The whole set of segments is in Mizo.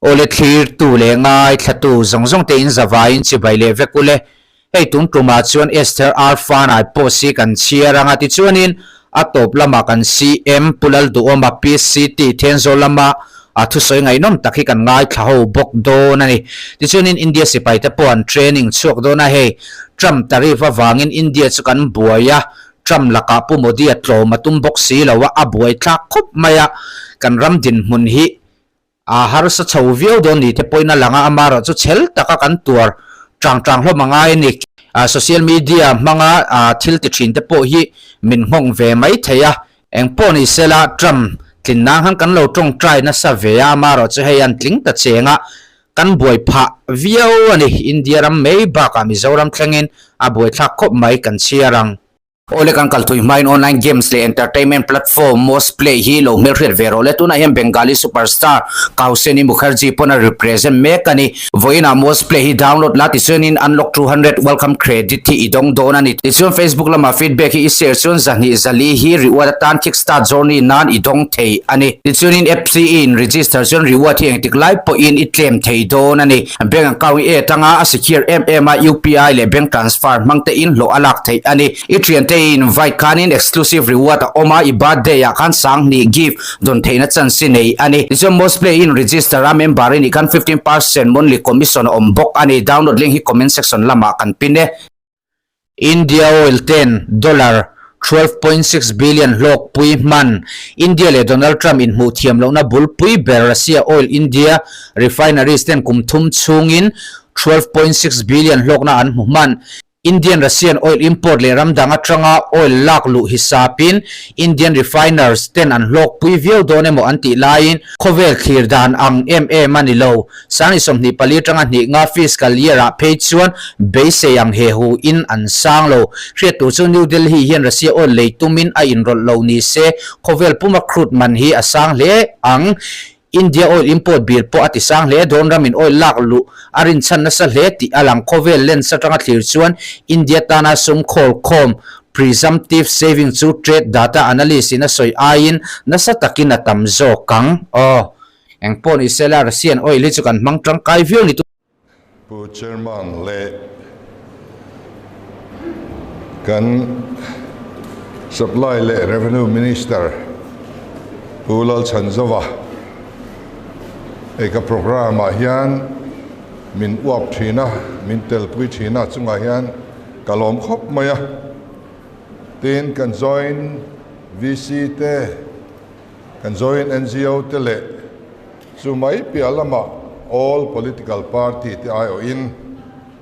Awle thlirtu leh ngaithlatu zawng zawng te in zavaiin chibai leh vek ule. Hei tun tumah chuan Esther R Fanai post hi kan chhiar anga tichuanin a tawp lamah kan CM Pu Lalduhawma PCT Thenzawl lama a thusawi ngaihnawm tak hi kan ngaithla ho bawk dawn a ni. Tichuanin India sipai te pawh an training chhuak dawn a, hei Trump tariff avangin India chu kan buai a, Trump lakah Pu Modi a tlawm a tum bawk si lo a, a buaithlak khawp mai a, kan ram dinhmun hi A harsa chho viau dawn ni te pawhin a lang a, amaherawh chu chhel taka kan tuar tang tang hlawm a ngai a ni. Social media hmanga thil ti thin te pawh hi min nghawng ve mai thei a, eng pawh ni sela Trump tlin nan khan kan lo tawngtai nasa ve a, amaherawh chu hei an tling ta cheng a, kan buai phah viau a ni. India ram mai bakah Mizoram thlengin a buaithlak khawp mai kan chhiar ang. Awle kan kal thui hmain online games leh entertainment platform Most Play hi lo hmelhriat ve rawh le. Tunah hian Bengali superstar Kauseni Mukherjee pawn a represent mek a ni. Vawiinah Most Play hi download la tichuanin unlock 200 welcome credit hi i dawng dawn a ni. Tichuan Facebook lama feedback hi i share chuan zahnih zali hi reward atan kickstart journey nan i dawng thei a ni. Tichuanin app hi i in register chuan reward hi engtik lai pawhin i claim thei dawn a ni. Bank account i atanga a secure em em a, UPI leh bank transfer hmang te in hlawh a lak theih a ni. I thiante i invite khanin exclusive reward a awm a, i birthday ah khan sanghnih gift dawn theihna chance i nei a ni. Tichuan Mostplay i in register a, member i nih khan 15% monthly commission a awm bawk a ni. Download link hi comment section lamah kan pin e. India Oil ten dollar 12.6 billion hlawkpui hman India leh Donald Trump inhmuh thiam lohna bulpui ber Russia Oil India refineries ten kum thum chhungin 12.6 billion hlawkna an hmu hman. Indian Russian oil import leh ram dang atanga oil lak luh hisapin Indian refiners ten an hlawkpui viau dawn emaw an tih laiin khawvel thlir dan ang em em a ni lo. Sangni 24 atanga hnih nga fiscal year ah phei chuan beisei ang he hu in an sang lo. Hriat tur chu New Delhi hian Russia oil lei tumin a inrawlh lo ni se, khawvel puma crude man hi a sang hle ang. India oil import bill pawh a ti sang hle. Dawn ramin oil lak luh a rinchhan nasa hle tih a lang. Khawvel lens atanga thlir chuan India tana sum khawl khawm presumptive saving chu trade data analyst in a sawi aiin nasa takin a tam zawk ang. Aw. Eng pawh ni sela Russian oil hi chu kan hmang tangkai viau ni tu. Pu Chairman leh kan Supply leh Revenue Minister Pu Lalchhanzova hei ka programme ah hian min uap thin a, min telpui thin a chungah hian ka lawm khawp mai a. Tin kan join VC te. Kan join NGO te leh chu mai piah lamah all political party te aiawhin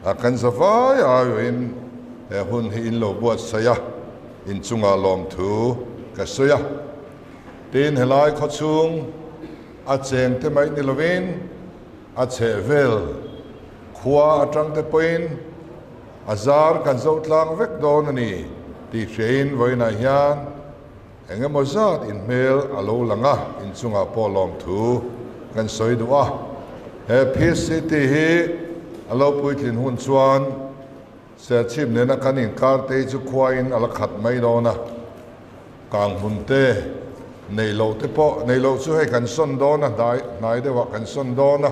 a kan zavai aiawhin he hun hi in lo buatsaih a, inchungah lawmthu ka sawi a. Tin, helai khawchhung a cheng te mai ni lovin a chhehvel khua atang te pawhin a zar kan zo tlang vek dawn a ni tih hriain vawiinah hian Eng emaw zat in hmel a lo lang a, inchungah pawh lawmthu kan sawi duh a. He PCT hi a lo puitlin hun chuan Serchhip nena kan inkar te hi chu khuain a la khat mai dawn a, kanghmun te neih loh te pawh neih loh chu hei kan sawn dawn a, hnai hnai deuhah kan sawn dawn a.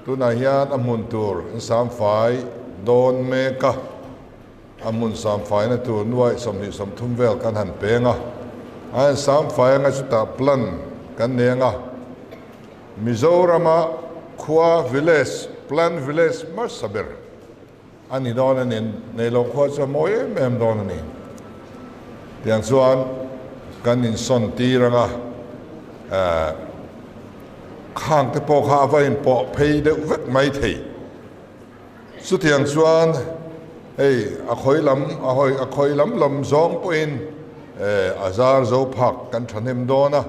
Tunah hian a hmun tur an samfai dawn mek a. A hmun samfaina tur nuaih 23 vel kan han peng a, a han samfai anga chutah plan kan nei anga Mizorama khua village, plan village hmasa ber a ni dawn a ni, neilo khua chu a mawi em em dawn a ni. Tiang chuan kan insawn tir anga eh khang te pawh kha a va inpawh phei deuh vek mai thei. Chutiang chuan hei a khawi lam a hawi a khawi lam lam zawng pawhin a zar zo phak kan thahnem dawn a.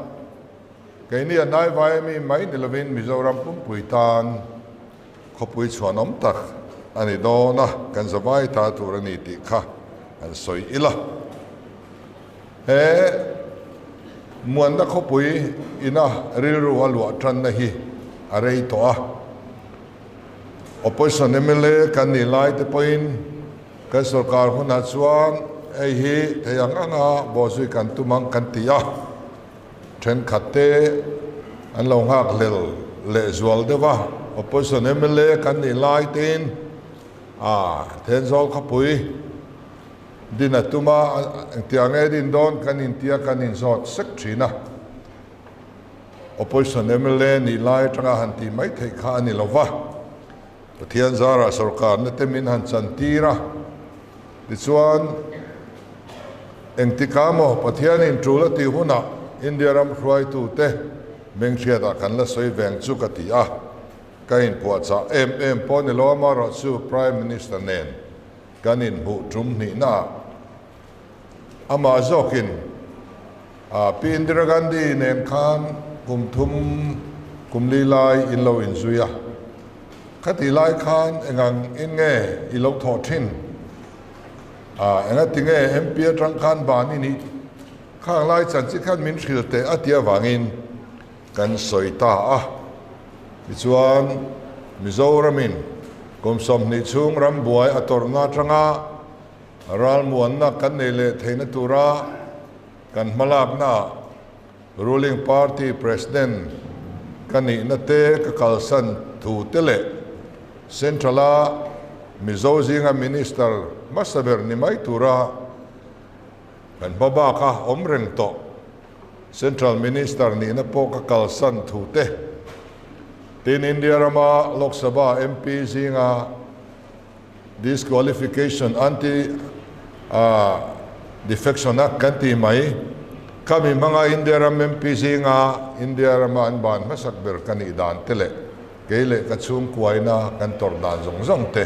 Keini a hnaivai ami mai ni lovin Mizoram pumpui tan khawpui chhuanawm tak a ni dawn a, kan zavai ta tur a ni tih kha han sawi ila. He Muanna khawpui ina rilru a luah tanna hi a rei tawh a. Opposition mla kan nih lai te pawhin kan sorkar hunah chuan hei hi thei ang anga bawhzui kan tum ang kan ti a, thenkhat te an lo nghak hlel lehzual deuh a, Opposition mla kan nih lai tein a Thenzawl khawpui din a tum a, engtiang nge din dawn kan intia kan inzawt sek thin a. Opposition mla nih lai atanga han tih mai theih kha a ni lo va, Pathian zarah sorkarna te min han chantir a, tichuan engtikah maw Pathianin tul a tih hunah India ram hruaitute Mengchhiatah kan la sawi veng chu ka ti a, ka inpuahchah em em pawh ni lo amaherawhchu Prime Minister nen kan inhmuh tum hnihnaah amah zawkin Pi Indira Gandhi nen khan kum thum kum li lai in lo inzui a, khatih lai khan engang in nge i lo thawh thin? Engati nge MP atang khan ban i nih? Khang lai chanchin khan min hrilh teh a tih avangin kan sawi ta a. Tichuan, Mizoramin kum 20 chhung rambuai a tawrhna atanga ralmuanna kan nei leh theihna tura kan hmalaknaah ruling party president ka nihna te ka kalsan thu te leh Central-a Mizo zinga minister hmasa ber ni mai tura Kan hma baka awm reng tawh. Central Minister nihna pawh ka kalsan thu te. Tin, India rama Lok Sabha MP zinga disqualification anti defection a kan tih mai. Khami hmanga India ram MP zinga India rama an ban hmasak ber ka nih dan te leh kei leh ka chhungkuaina kan tawrh dan zawng zawng te.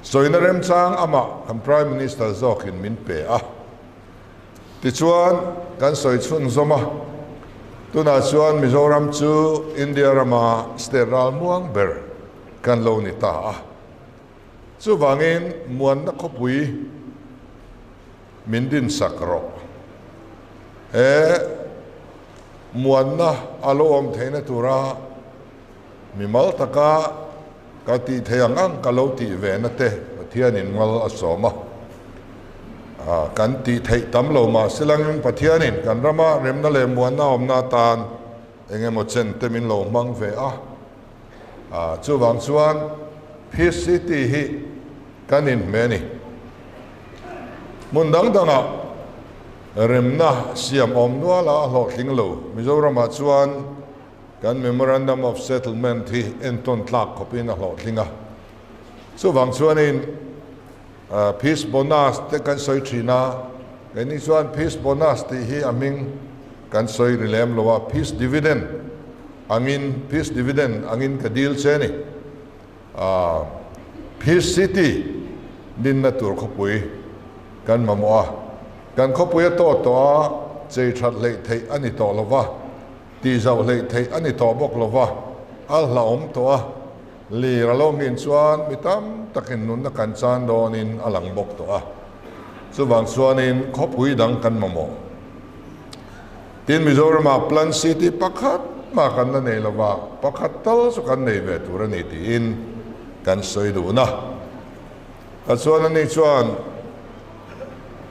Sawina remchang amah kan Prime Minister zawkin min pe a. Tichuan, kan sawi chhunzawm a, tunah chuan Mizoram chu India rama state ralmuang ber kan lo ni ta a. Chuvangin muanna khawpui min dinsak rawh. He muanna a lo awm theihna tura mimal taka Ka tih theih ang ang ka lo tih ve na te Pathianin mal a sawm a. Kan tih theih tam lo mah silangin Pathianin kan rama remna leh muanna awmna atan eng emaw chen te min lo hmang ve a. Chuvang chuan Peace City hi kan inhmeh a ni. Hmun dang dangah remna siam awm nuala a hlawhtling lo Mizoramah chuan Kan Memorandum of Settlement hi entawn tlak khawpin a hlawhtling a. Chuvang chuanin Peace Bonus te kan sawi thin a, keini chuan Peace Bonus tih hi a hming kan sawi ri lem lo a, Peace Dividend angin, Peace Dividend angin ka dil che a ni. Peace City dinna tur khawpui kan mamawh a, kan khawpui a tawt tawh a, chei that hleih theih a ni tawh lo va. Tih zauh hleih theih a ni tawh bawk lo va, a hlauhawm tawh a, lir a lo nghin chuan mi tam takin nunna kan chan dawnin a lang bawk tawh a. Chuvang chuanin khawpui dang kan mamawh. Tin, Mizoramah Plan City pakhat mah kan la nei lo va, pakhat tal chu kan nei ve tur a ni tiin kan sawi dun a. Ka chuan ani chuan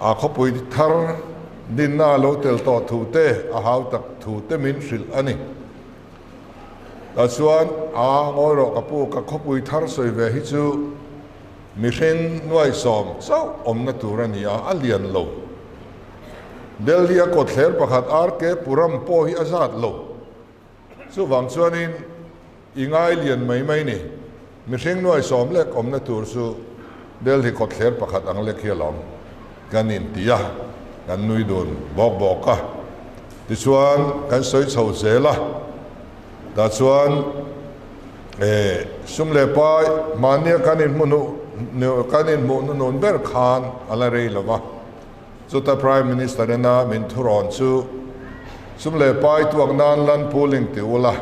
a khawpui thar dinna a lo tel tawh thu te, a hau tak thu te min hrilh a ni. Ka chuan a ngawi rawh ka pu, ka khawpui thar sawi ve hi chu mihring nuaisawm chauh awmna tur a ni a, a lian lo. Delhi a kawtthler pakhat RK Puram pawh hi a zat lo. Chuvang chuanin i ngai lian mai mai ni. Mihring nuai sawm lek awmna tur chu Delhi kawtthler pakhat ang lek hi a lawm kan inti a, kan nui dun bawk bawk a. Tichuan kan sawi chho zel a, tah chuan eh sum leh pai mahnia kan inhmuhnu kan inhmuhnu nun ber khan a la rei lo va. Chuta Prime Minister ina min thurawn chu sum leh pai tuak nan lan pooling ti ula,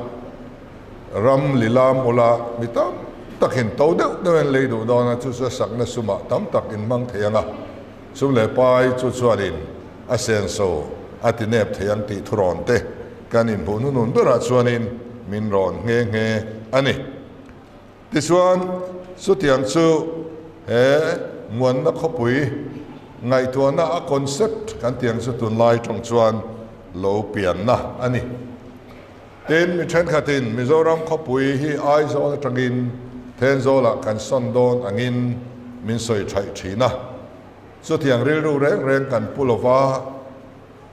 ram lilam ula mi tam takin to deuh deuh in lei duh dawn a, chu chu a sakna sumah tam tak in hmang thei ang a, sum leh pai chu chuanin a senso a ti nep thei ang tih thurawn te kan inhmuh hnunun berah chuanin min rawn nghe nghe a ni. Tichuan, chutiang chu he muanna khawpui ngaihtuahna a concept kan tih ang chu tunlai tawng chuan lo pianna a ni. Tin, mi thenkhatin Mizoram khawpui hi Aizawl atangin Thenzawlah kan sawn dawn angin min sawi thaih thin a. Chutiang rilru reng reng kan pu lova,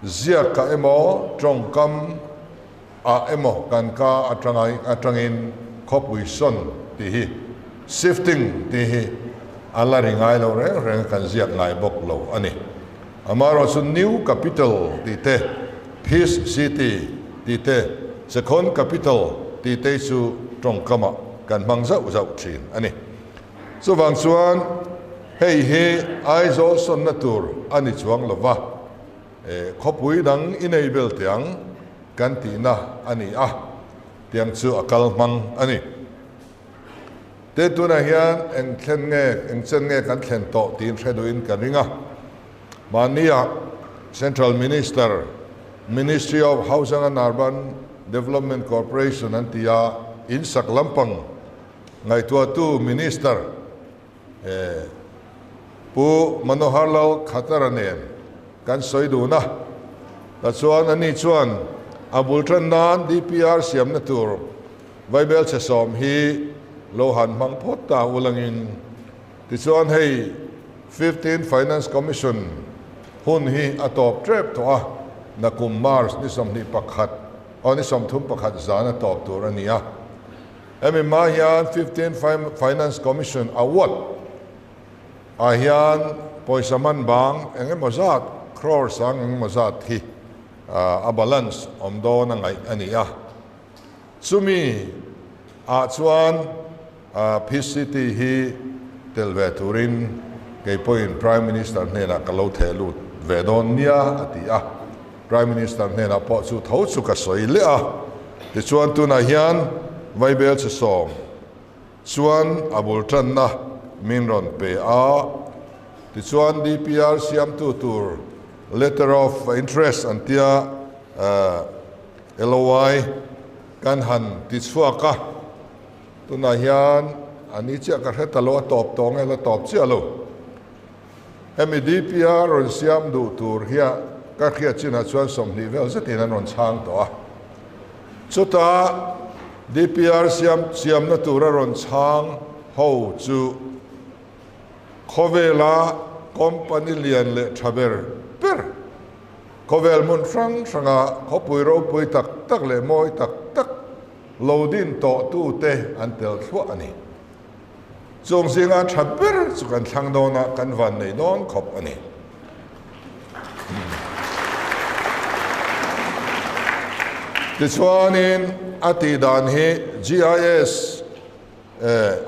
ziakah emaw tawngkam ah emaw kan ka atangin khawpui sawn tih hi, shifting tih hi a la ri ngai lo reng reng a, kan ziak ngai bawk lo a ni. Amaherawhchu New Capital tih te, Peace City tih te, Second Capital tih te chu tawngkamah kan hmang zauh zauh thin a ni. Chuvang chuan hei hi Aizawl sawnna tur a ni chuang lova, khawpui dang i nei bel teh ang kan tihna a ni a, tiang chu a kal hmang a ni. Te tunah hian eng thlen nge, eng chen nge kan thlen tawh tiin hre duhin ka ring a. Mahnia Central Minister, Ministry of Housing and Urban Development Corporation an ti a, in sak lampang ngaihtuahtu Minister Pu Manohar Lal Khattar-a nen kan sawi dun a. Tichuan ani chuan a bul tan nan DPR siamna tur Vaibel chhe sawm hi lo han hmang phawt ta ulangin tichuan hei 15 Finance Commission hun hi a tawp tep tawh a, nakum March ni 21 aw ni 31 zan a tawp tur a ni a. Hemi hma hian 15 Finance Commission Award ah hian pawisa man bang eng emaw zat, crore sang eng emaw zat hi a balance awm dawn a ngaih a ni a. Chumi ah chuan PCT hi tel ve turin kei pawhin Prime Minister hnenah ka lo theh lut ve dawn nia a ti a. Prime Minister hnenah pawh chu tho chu ka sawi leh a. Tichuan tunah hian Vaibel chhe sawm chuan a bul tanna min rawn pe a. Tichuan DPR siamtu tur Letter of Interest an tia LOI kan han ti chhuak a, tunah hian a ni chiah ka hre ta lo, a tawp tawh nge la tawp chiah lo. Hemi DPR rawn siam duh tur hian ka hriat chinah chuan 20 vel zetin an rawn chhang tawh a. Chutah DPR siam siamna tura rawn chhang ho chu khawvela company lian leh tha ber ber, Khawvel hmun hrang hranga khawpui ropui tak tak leh mawi tak tak lo din tawhtute an tel thluah a ni. Chung zinga tha ber chu kan thlang dawn a, kan van nei dawn khawp a ni. Tichuanin a tih dan hi GIS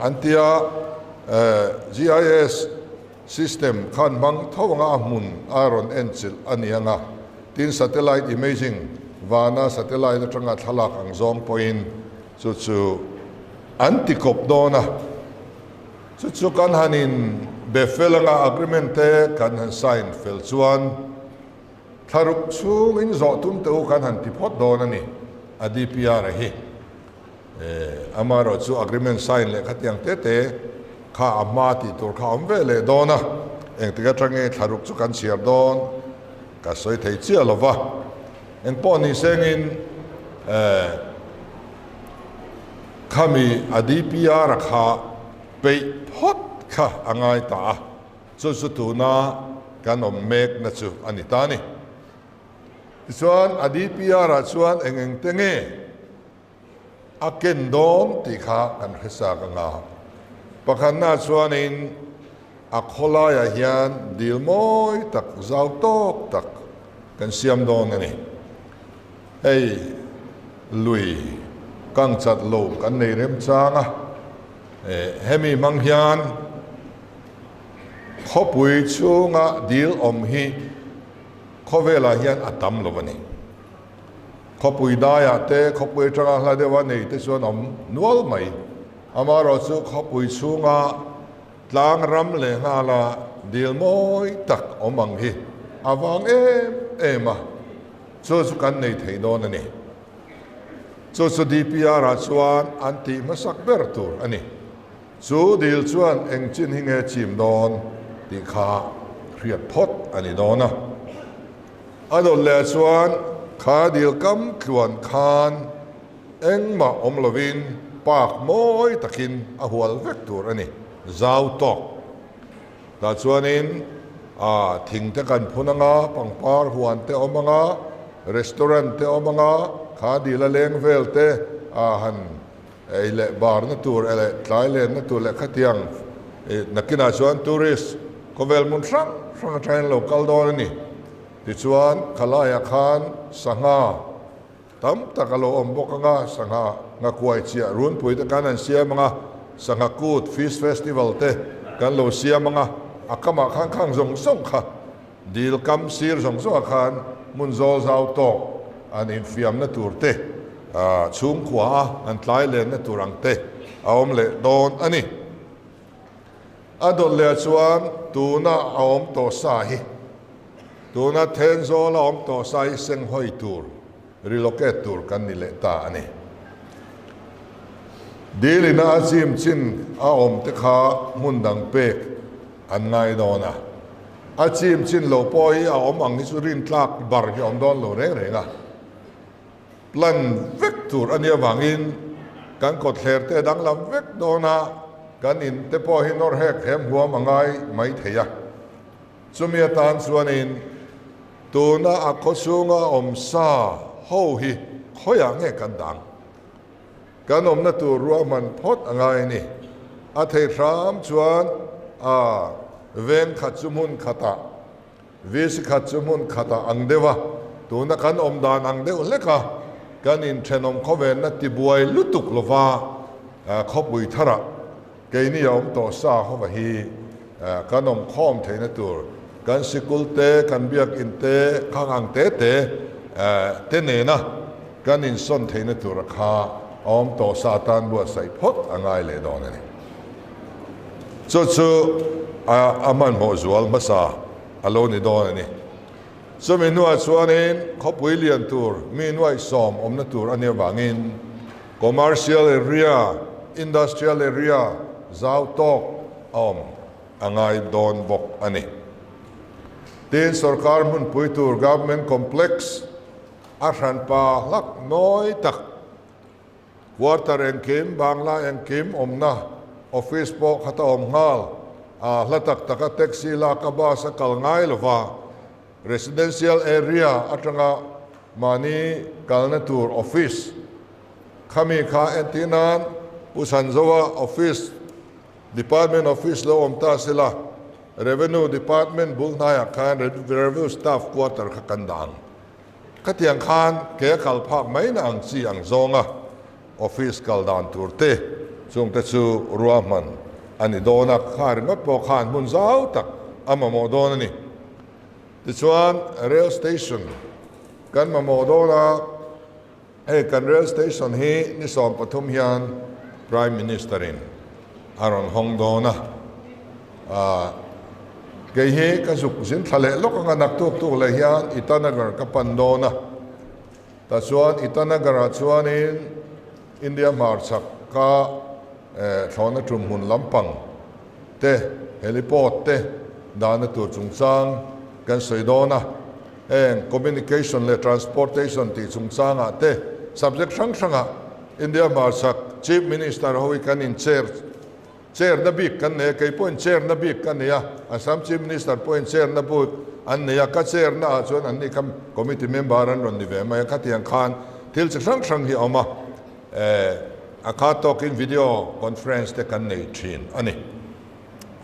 an tia, GIS System khan hmang tho anga a hmun a rawn en chilh a ni ang a, tin satellite imaging vana satellite atanga thlalak ang zawng pawhin chu chu an ti kawp dawn a, chu chu kan han in be fel anga agreement te kan han sign fel chuan thlaruk chhungin zawh tum te u kan han ti phawt dawn a ni a DPR a hi. Amaherawh chu agreement sign leh khatiang te te kha a hma tih tur kha a awm ve leh dawn a, engtik atang nge thlaruk chu kan chhiar dawn ka sawi thei chiah lo va, engpawh ni sengin khami a DPR a kha peih phawt kha a ngai ta a, chu chu tuna kan awm mek na chu a ni ta a ni. Tichuan a DPR ah chuan eng eng te nge A ken dawn tih kha kan hre chak ang a. Pakhatna chuanin a khawlaiah hian dil mawi tak, zau tawk tak kan siam dawn a ni. Hei lui kang chat lo kan nei remchang a, hemi hmang hian khawpui chhunga dil awm hi khawvelah hian a tam lo a ni. Khawpui daiah te, khawpui atanga hla deuha nei te chuan awm nual mai. Amaherawhchu khawpui chhunga tlang ram leh nghala dil mawi tak awm ang hi a vang em em a, chu chu kan nei thei dawn a ni. Chu chu DPR ah chuan an tih hmasak ber tur a ni. Chu dil chuan eng chin hi nge chim dawn tih kha hriat phawt a ni dawn a. A dawt leh chuan kha dil kam tluan khan engmah awm lovin park mawi takin a hual vek tur a ni, zau tawk. Tah chuanin ah thing te kan phun anga, pangpar huan te awm anga, restaurant te awm anga, kha dil a leng vel te ah han ei leh barna tur leh tlai lenna tur leh khatiang nakinah chuan tourist khawvel hmun hrang hrang atangin lo kal dawn a ni. Tichuan khalaiah khan sangha tam tak a lo awm bawk anga, sangha nghakuai chiah runpui te khan an siam anga, sangha kut fish festival te kan lo siam anga, a kamah khan khang zawng zawng kha Dil kam sir zawng zawngah khan hmun zawl zau tawk an infiamna tur te, chhungkua a an tlai lenna tur ang te a awm leh dawn a ni. A dawt leh chuan tuna a awm tawh sa hi, tuna Thenzawl a awm tawh sa hi senghawi tur, relocate tur kan ni leh ta a ni. Dil ina a chim chin a awm te kha hmun dang pek an ngai dawn a. A chim chin lo pawh hi a awm ang hi chu rintlak bar hi a awm dawn lo reng reng a. Plan vek tur a nih avangin kan kawtthler te a danglam vek dawn a, kan in te pawh hi nawr hek hem huam a ngai mai thei a. Chumi atan chuanin tuna a khawchhunga awm sa ho hi khawiah nge kan dang? Kan awmna tur ruahman phawt a ngai a ni. A thei hram chuan a veng khat chu hmun khatah, VC khat chu hmun khatah ang deuh a, tuna kan awm dan ang deuh hlek a, kan inthenawm khawvenna tibuai lutuk lova khawpui tharah Keini a awm tawh sa hova hi kan awm khawm theihna tur kan sikul te, kan biakinn te, khang ang te te te nena kan insawn theihna tura kha a awm tawh sa atan buatsaih phawt a ngai leh dawn a ni. Chu chu a hmanhmawh zual hmasa a lo ni dawn a ni. Chumi hnuah chuanin khawpui lian tur mi nuaihsawm awmna tur a nih avangin Commercial area, Industrial area zau tawk a awm a ngai dawn bawk a ni. Tin, sorkar hmunpui tur Government Complex a hranpa hlak nawi tak, quarter engkim, bangla engkim awmna office pawh khat a awm nghal, a hla tak taka taxi laka bus a kal ngai lova, Residential area atanga mahni kalna tur office khami kha entir nan Pu Chhanzoa office, department office lo awm ta sela, Revenue department bul hnaiah khan Revenue staff quarter kha kan dah ang. Khatiang khan ke a kal phak mai na ang chi ang zawnga office kal dan tur te chungte chu ruahman a ni dawn a, kha ringawt pawh khan hmun zau tak a mamawh dawn a ni. Tichuan rail station kan mamawh dawn a, hei kan rail station hi ni 13 hian Prime Minister in a rawn hawng dawn a, ah kei hi ka zuk zin thla leh lawk anga naktuk tuk leh hian Itanagar ka pan dawn a, tah chuan Itanagar ah chuanin India hmarchhak ka thlawhna tum hmun lampang te, heliport te dahna tur chungchang kan sawi dawn a, heng communication leh transportation tih chungchangah te subject hrang hrangah India hmarchhak Chief Minister ho hi kan in chair chair na bik kan nei a, kei pawhin chair na bik ka nei a, Assam Chief Minister pawhin chair na bik an nei a, ka chair na ah chuan anni kha committee member an rawn ni ve mai a, khatiang khan thil chi hrang hrang hi a awm a. A kha tawkin video conference te kan nei thin a ni.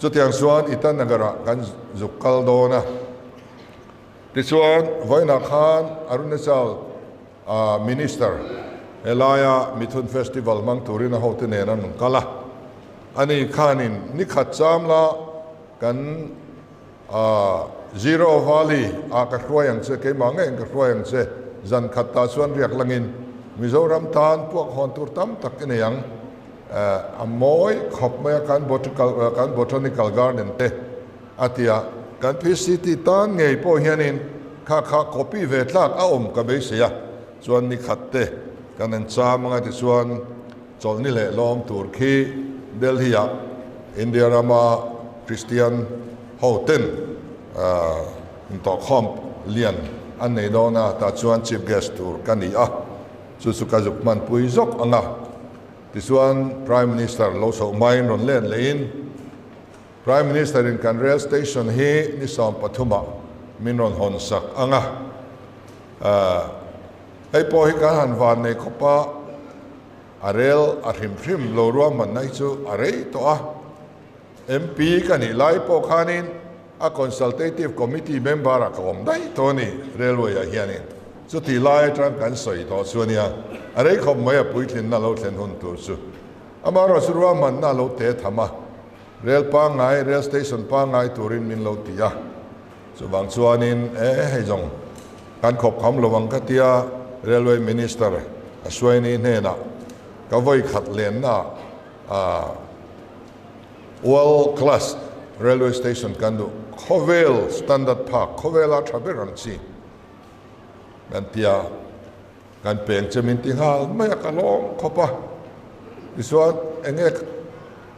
Chutiang chuan Itanagar-ah kan zuk kal dawn a. Tichuan, vawiinah khan Arunachal Minister helaia Mithun Festival hmang turin a hote nen an rawn kal a. Ani khanin nikhat cham la kan Zero Valley ah ka hruai ang che, keimah ngeiin ka hruai ang che, zan khat tah chuan riak langin Mizoram tan puak hawn tur tam tak i nei ang. A mawi khawp mai a kan kan botanical garden te a ti a, kan PCT tan ngei pawh hianin kha kha copy ve tlak a awm ka beisei a, chuan ni khat te kan en cham anga tichuan Chawlhni leh lawm tur khi Delhi-ah India rama Kristian hoten intawhkhawm lian an nei dawn a, tah chuan Chief Guest tur ka ni a. Chu chu ka zuk hmanpui zawk ang a. Tichuan Prime Minister lo chhoh hmain rawn len lehin Prime Minister in kan rail station hi ni 13 ah min rawn hawn sak ang a. Hei pawh hi kan han van nei khawp a, a rel a hrim hrim lo ruahmanna hi chu a rei tawh a. MP ka nih lai pawh khanin a Consultative Committee member ah ka awm daih tawh a ni railway ah hianin. Chutih lai atang kan sawi tawh chu a nia, a rei khawp mai a puitlinna lo thlen hun tur chu. Amaherawhchu ruahmanna a lo te tham a, rel pangngai, rail station pangngai turin min lo ti a. Chuvang chuanin e hei zawng kan khawp kham lo ang ka tia Railway Minister Ashwini hnenah ka vawi khat lenna ah World class railway station kan duh khawvel standard phak khawvela tha ber ang chi kan tia kan peng che min ti nghal mai a ka lawm khawp a tichuan enge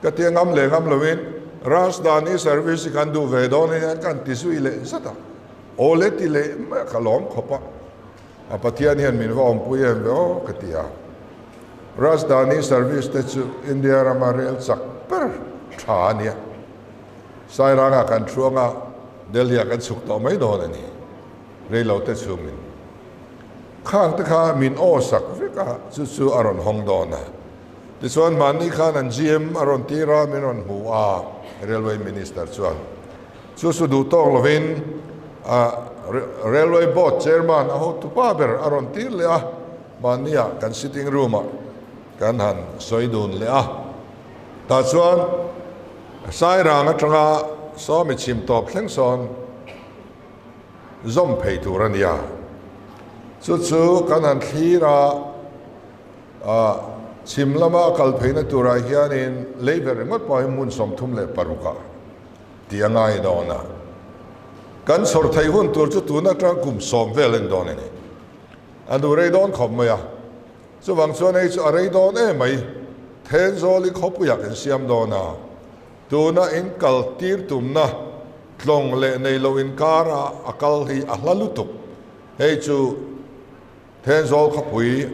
ka tia ngam leh ngam lovin Rajdhani service hi kan duh ve dawn a hian kan ti zui leh zat a aw le ti leh mai a ka lawm khawp a. A Pathian hian min va awmpui em ve aw ka ti a. Rajdhani service te chu India rama rel chak ber tha a nia. Sairangah kan thuang a, Delhi ah kan chhuk tawh mai dawn a ni. Reilo te chhungin. Khang te kha min aw sak vek a, chu chu a rawn hawng dawn a. Tichuan mahni khan an GM a rawn tir a, min rawn hmu a, Railway Minister chuan. Chu chu duh tawk lovin Railway Board Chairman a hotupa ber a rawn tir leh a, mahniah kan sitting room-ah kan han sawi dun leh a. Tah chuan Sairang atanga sawmi chhim tawp thleng sawn zawm phei tur a ni a. Chu chu kan han thlir a, chhim lama kal pheina turah hianin lei ber ringawt pawh hi hmun 36 ah tih a ngai dawn a, kan chhawr theih hun tur chu tun atang kum 10 vel a ni dawn a ni. A nu rei dawn khawp mai a, chuvang chuan hei chu a rei dawn em mai, Thenzawl i khawpuiah kan siam dawn a, tuna in kal tir tumna tlawng leh nei lo inkara a kal hi a hla lutuk, hei chu Thenzawl khawpui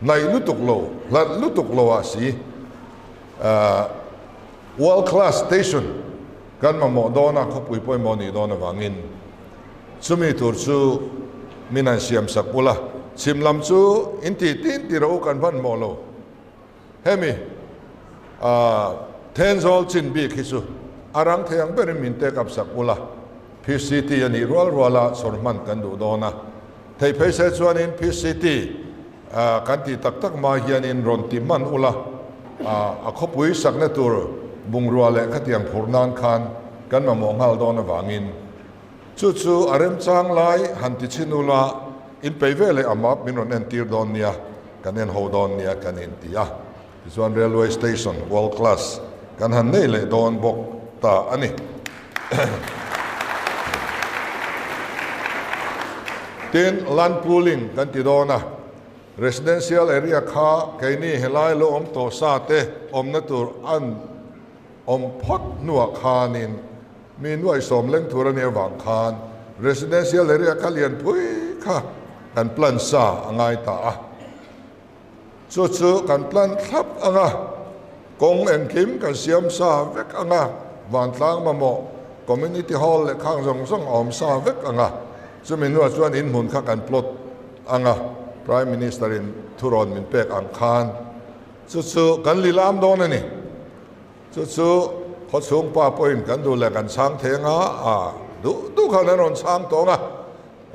hnaih lutuk lo, hlat lutuk lo ah si World Class Station kan mamawh dawn a, khawpui pawimawh nih dawn avangin chumi tur chu min han siam sak ula, chhim lam chu in tih tin tih rawh u kan hmanhmawh lo. Hemi Thenzawl chin bik hi chu a rang thei ang berin min take up sak ula, PCT a nih rual ruala chhawr hman kan duh dawn a. Thei phei se chuanin PCT kan tih tak tak hma hianin rawn ti hman ula, a khawpui sakna tur bungrua leh khatiang phurh nan khan kan mamawh nghal dawn avangin chu chu a remchang lai han ti chhin ula, in pei ve leh a map min rawn entir dawn nia, kan en ho dawn nia kan inti a. Tichuan Railway Station World Class kan han nei leh dawn bawk ta a ni. Tin, Land Pooling kan ti dawn a, Residential Area kha keini helai lo awm tawh sa te awmna tur an awm phawt hnuah khanin mi nuaih sawm leng tur a nih avang khan Residential Area kha lianpui kha kan plan sa a ngai ta a. Chu chu kan plan thlap ang a, kawng engkim kan siam sa vek ang a, vantlang mamawh community hall leh khang zawng zawng a awm sa vek ang a, chumi hnuah chuan inhmun kha kan plot ang a, Prime Minister in thurawn min pek ang khan chu chu kan lilam dawn a ni. Chu chu khawchhung pa pawhin kan duh leh kan chhang thei ang a, a duh duh khan an rawn chhang tawng a,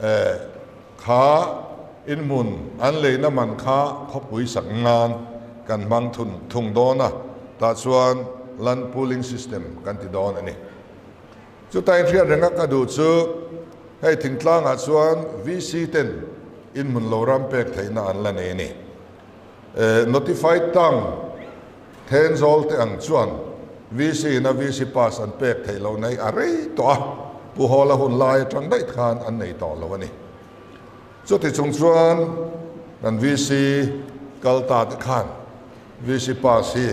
eh. Kha inhmun an leina man kha khawpui sak nan kan hmang thun thung dawn a, tah chuan land pooling system kan ti dawn a ni. Chuta inhriat renga ka duh chu hei thingtlangah chuan VC ten inhmun lo ram pek theihna an la nei a ni. Notified town Thenzawl te ang chuan VC in a VC pass an pek theih loh nei a rei tawh a, Pu Hawla hun lai atang daih khan an nei tawh lo a ni. Chuti chung chuan kan VC kal ta te khan VC pass hi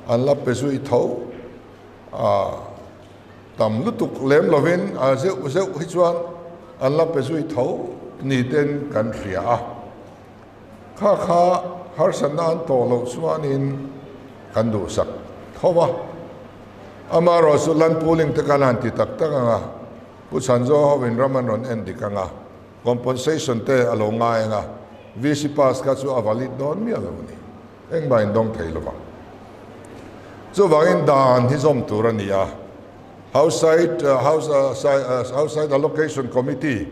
an la pe zui tho a, tam lutuk lem lovin a zeuh zeuh hi chuan an la pe zui tho ni ten kan hria a. Kha kha harsatna an tawh loh chuanin kan duhsak tho a. Amaherawh chu land pooling te khan han ti tak tak ang a, Pu Chhanzaw hovin ram an rawn en dik ang a, compensation te a lo ngai ang a, VC pass kha chu a valid dawn miah lo a ni. Engmah in dawng thei lovang. Chuvangin dan hi zawm tur a ni a, House side House House side Allocation Committee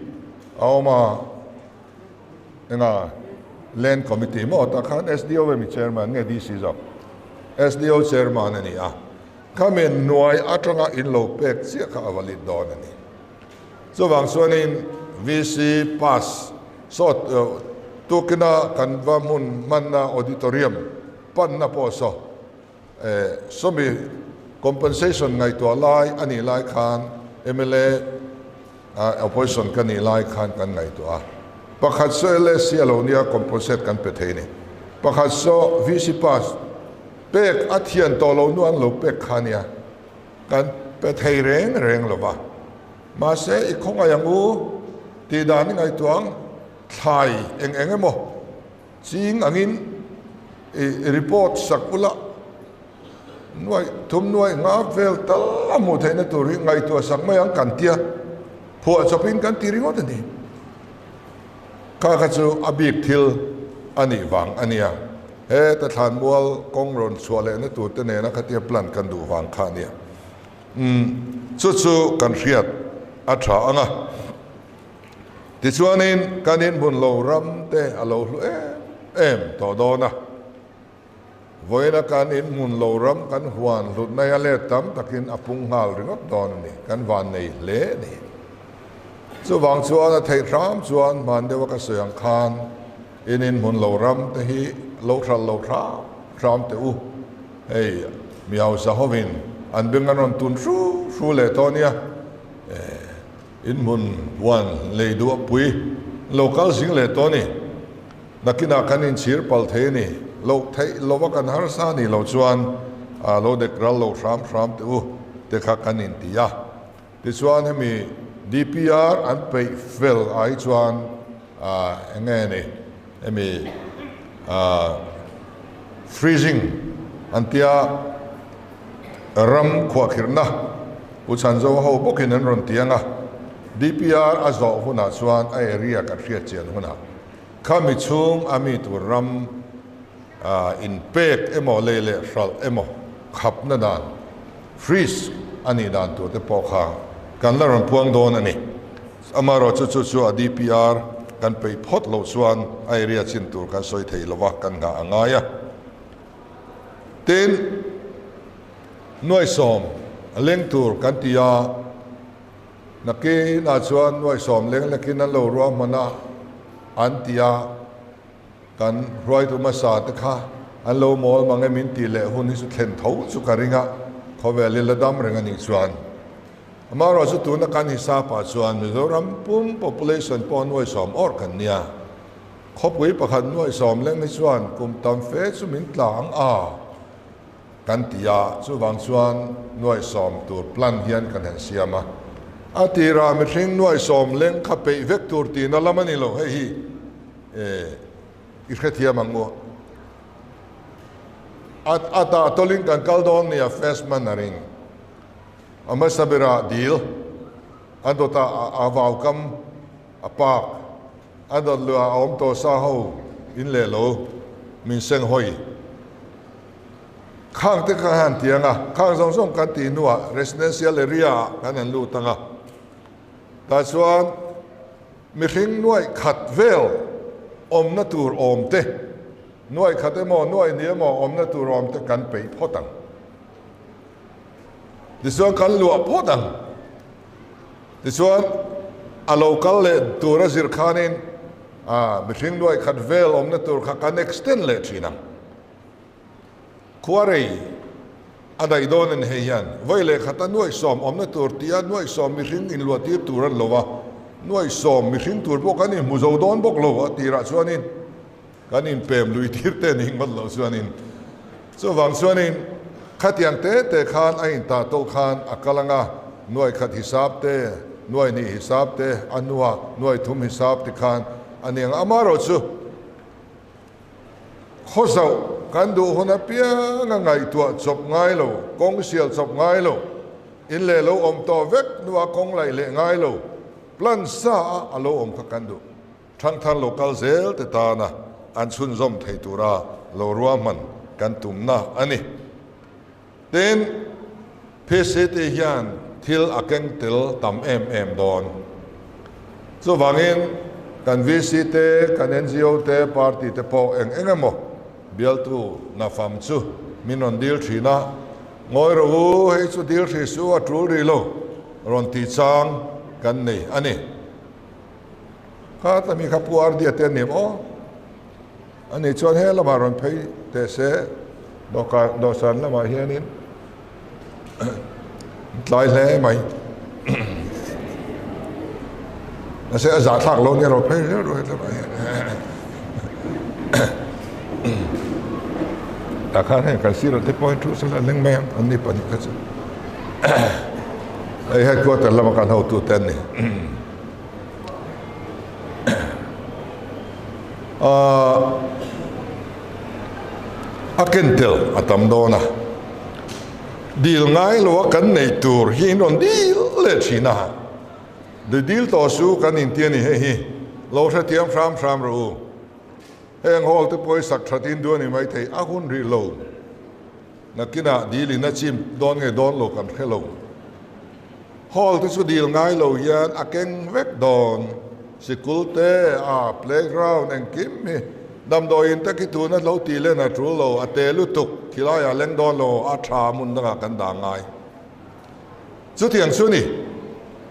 a awm a, Enga Land Committee maw tah khan SDO emi Chairman nge DC zawk? SDO Chairman a ni a, khami hnuai atanga in lo pek chiah kha a valid dawn a ni. Chuvang chuanin VC pass sawt tukina kan va hmun hmanna auditorium panna pawh saw sawmi compensation ngaihtuah lai a nih lai khan mla opposition ka nih lai khan kan ngaihtuah a. Pakhat saw LSC a lo nia compensate kan pe thei a ni. Pakhat saw VC pass pek a thian tawh lo nu an lo pek kha a nia. Kan pe thei reng reng lo va. Mahse i khawngaih ang u tih dan i ngaihtuah ang thlai eng eng emaw Ching angin i report sak ula, nuaih thum nuaih nga vel tal a hmuh theihna tur hi ngaihtuah sak mai ang kan tia, phuah chawpin kan ti ringawt a ni. Kha kha chu a bik thil a nih vang a nia, heta thlanmual kawng rawn chhuah lehna tur te nena khatia plan kan duh vang kha a nia. Umm, chu chu kan hriat a tha ang a. Tichuanin kan inhmun lo ram te a lo hlu em em tawh dawn a. Vawiina kan inhmun lo ram kan huan hlutna hi a let tam takin a pung nghal ringawt dawn a ni, kan van nei hle a ni. Chuvang chuan a theih hram chuan hman deuha ka sawi ang khan in inhmun lo ram te hi lo hralh lo hram hram teh u. Hei mi hausa hovin an beng an rawn tun hru hru leh tawh a nia. In hmun huan lei duh a pui lo kal zing leh tawh a ni. Nakinah kan inchhir pal thei a ni. Loh theih lova kan harsa a nih loh chuan a lo dek ral lo hram hram teh u te kha kan inti a. Tichuan hemi DPR an peih fel ah hi chuan eng nge ni hemi freezing an tia ram khuahkhirhna Pu Chhanzo ho bawkin an rawn ti ang a, DPR a zawh hunah chuan a area kan hriat chian hunah khami chhung a mi tur ram inpek emaw lei leh hralh emaw khapna dan freeze a nih dan tur te pawh kha kan la rawn puang dawn a ni. Amaherawh chu chu chu a DPR kan peih phawt loh chuan a area chin tur kan sawi thei lova kan nghah a ngai a. Tin. Nuaisawm a leng tur kan ti a, nakinah chuan nuaisawm leng lekin an lo ruahman a an ti a, kan hruaitu hmasa te kha an lo mawl mang e min tih leh hun hi chu thlen tho chu ka ring a, khawvel i la dam reng a nih chuan. Amaherawh chu tuna kan hisapah chuan Mizoram pum population pawh nuaisawm awrh kan nia, khawpui pakhat nuaisawm leng hi chuan kum tam fe chu min tla ang a. Kan ti a, chuvang chuan nuaihsawm tur plan hian kan han siam a. A tirah mihring nuaihsawm leng kha peih vek tur tihna lam a ni lo, hei hi i hrethiam ang u. A a tah tawlin kan kal dawn nia first man a ring. A hmasa berah dil, a dawtah a vaukam, a park, a dawt luah a awm tawh sa ho in leh lo min seng hawi. Khang te kha han ti ang a, khang zawng zawng kan tih hnuah residential area ah kan han lut ang a, tah chuan mihring nuaih khat vel awmna tur awm te, nuaih khat emaw nuaih hnih emaw awmna tur awm te kan peih phawt ang. Tichuan kan luah phawt ang. Tichuan a lo kal leh tur a zir khanin mihring nuaih khat vel awmna tur kha kan extend leh thin ang. Khuarei a daih dawn a ni hei hian vawi leh khata nuaihsawm awmna tur tia nuaihsawm mihring inluahtir tur a ni lo va, nuaihsawm mihring tur pawh kan inhmu zo dawn bawk lo a tirah chuanin kan inpem lui tir te ni ngawt loh chuanin chuvang chuanin khatiang te te khan a intah tawh khan a kal anga nuaikhat hisap te nuaihnih hisap te a hnuah nuaithum hisap ti khan a ni ang amaherawhchu. Khawzauh kan duh hun apianga ngaihtuah chawp ngai lo, kawng sial chawp ngai lo, in leh lo awm tawh vek hnuah kawng laih leh ngai lo, plan sa a a lo awm kha kan duh. Thangthar lo kal zel te tana an chhunzawm thei tura lo ruahman kan tumna a ni. Tin, PCT hian thil a keng tel tam em em dawn. Chuvangin, kan VC te, kan ngo te, party te pawh eng eng emaw bialtu nafam chu min rawn dil thin a, Ngawi rawh u, hei chu dil hrih su a tul rih lo, rawn tih chang kan nei a ni. Kha ta mi kha Pu Ardia te an ni em aw? Ani chuan he lamah rawn phei teh se, dawhkan dawhsan lamah hianin tlai hle mai. Mahse a zahthlak lo nia rawn phei zel rawh hetlaiah hian. Tah khan heng kan sirah te pawh hian thu sela leng mai ang an ni pahnih kha chu. Hei headquarter lama kan hotute an ni. A ken tel a tam dawn a, dil ngai lo a kan neih tur hi in rawn dil leh thin a, di dil tawh su kan inti a ni hei hi lo hrethiam hram hram rawh u, heng hall te pawh hi sak that in duh a ni maithei a hun rih lo. Nakinah dil in a chim dawn nge dawn lo kan hre lo. Hall te chu dil ngai lo hian a keng vek dawn. Sikul te, a playground engkim hi damdawiin te khi tuna lo tih len a tul lo, a te lutuk, khilaiah leng dawn lo, a tha hmun dangah kan dah ngai. Chutiang chu ni.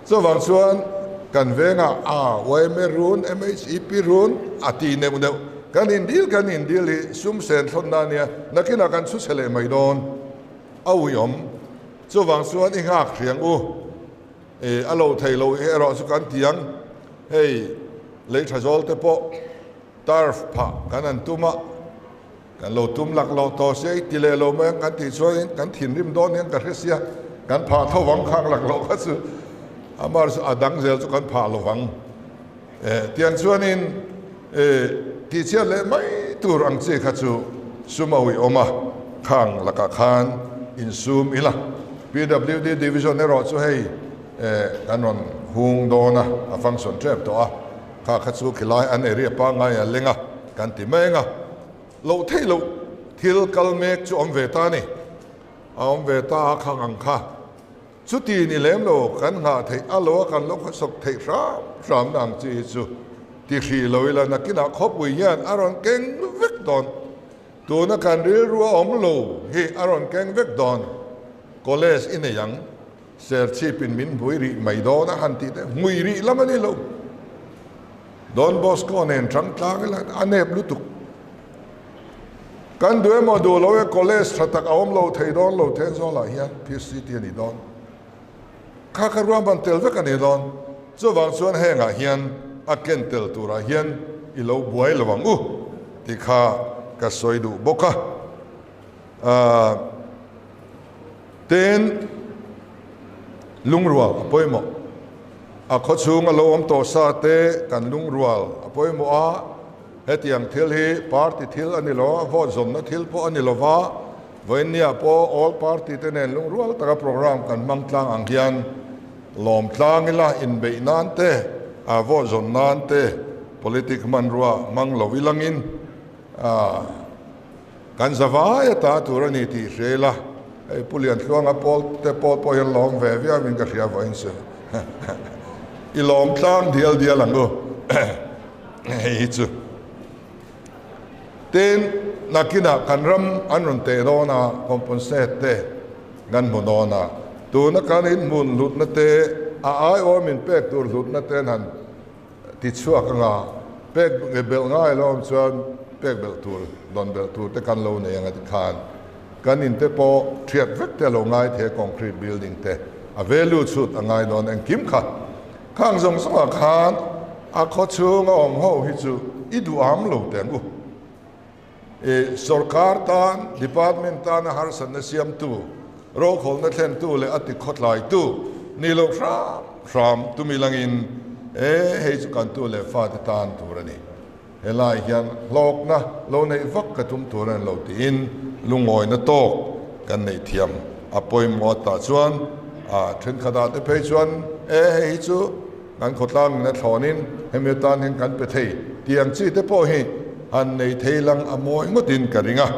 Chuvang chuan kan vengah a yma run, MHEP run a ti neuh neuh. Kan indil kan indil hi sum sen thlawnna a nia, nakinah kan chhu chhe leh mai dawn a uiawm. Chuvang chuan i nghak hriang u, e a lo thei lo erawh chu kan ti ang. Hei lei tha zawl te pawh turf phah kan han tum a. Kan lo tum lak loh tawh sia i ti leh lo mai ang kan tih chuanin kan thinrim dawn hian ka hre sia, kan phah tho vang khang lak loh kha chu amar chu a dang zel chu kan phah lo vang. Eh tiang chuanin eh tihchhiat leh mai tur ang chi kha chu sum a ui awm a, khang lakah khan insum ila. PWD division erawh chu hei eh kan rawn hung dawn a, a function tep tawh a. Kha kha chu khilai an area pangngai a leng a kan ti mai ang a, loh theih loh thil kal mek chu awm ve ta a ni. A awm ve ta a khang ang kha. Chuti ni lem lo kan nghah theih a lo a kan lo khawsawk theih hram hram na ang chi hi chu ti hrih lo ila nakinah khawpui hian a rawn keng vek dawn. Tuna kan rilru a awm lo hi a rawn keng vek dawn. College i nei ang. Serchhipin min hmui rih mai dawn a han tih te hmui rih lam a ni lo. Don Bosco nen tang tlang ila a nep lutuk. Kan duh emaw duh lo e college tha tak a awm lo thei dawn lo Thenzawl ah hian PCT a ni dawn. Kha kha ruahman tel vek a ni dawn. Chuvang chuan hengah hian a ken tel turah hian i lo buai lo ang u tih kha ka sawi duh bawk a. Ahh. Tin, lungrual a pawimawh. A khawchhunga lo awm tawh sa te kan lungrual a pawimawh a, hetiang thil hi party thil a ni lo a, vote zawmna thil pawh a ni lo va, vawiinniah pawh all party te nen lungrual taka programme kan hmang tlang ang hian lawm tlang ila, inbeih nan te, a vote zawn nan te politic hmanrua hmang lo ilangin a. Kan zavai a ta tur a ni tih hria ila, hei Pu Liantluanga pawl te pawl pawh hian lawm ve viau in ka hria vawiin chu. I lawm tlang dial dial ang u hei hi chu. Tin, nakinah kan ram an rawn teh dawn a, compensate te kan hmu dawn a, tuna kan inhmun hlutna te, a aiawm in pek tur hlutna te an han Ti chhuak anga pek belh ngai lo awm chuan pek belh tur, dawn belh tur te kan lo nei anga tikhan kan in te pawh thiat vek te a lo ngai thei a, concrete building te a value chhut a ngai dawn engkim kha. Khang zawng zawngah khan a khaw chhunga awm ho hi chu i duham lo teh ang u. I sorkar tan, department tana harsatna siamtu, rokhawlna thlentu leh a tikhawtlaitu ni lo hram hram tumi langin e hei chu kan tu leh fate tan tur a ni. Helai hian hlawkna lo neih vak ka tum tur a ni lo tiin lungawina tawk kan neih thiam a pawimawh tah chuan a thenkhatah te phei chuan e hei hi chu kan khawtlang in a thlawnin hemi atan hian kan pe thei tih ang chi te pawh hi han nei thei lang a mawi ngawtin ka ring a,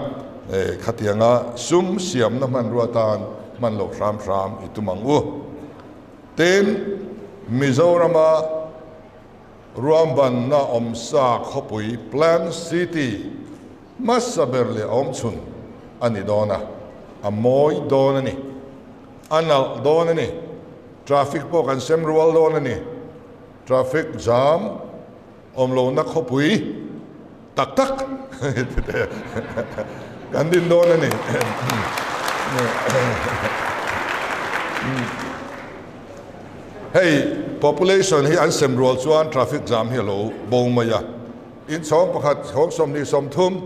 e khatianga sum siamna hmanrua atan hman loh hram hram i tum ang u. Tin, Mizorama Ruahmanna awmsa khawpui Plan City hmasa ber leh awmchhun a ni dawn a, a mawi dawn a ni. A nalh dawn a ni. Traffic pawh kan sem rual dawn a ni. Traffic jam awm lohna khawpui tak tak kan din dawn a ni. Hei population hi an sem rual chuan traffic jam hi a lo bo mai a, inchhawng pakhat chhawng 20 30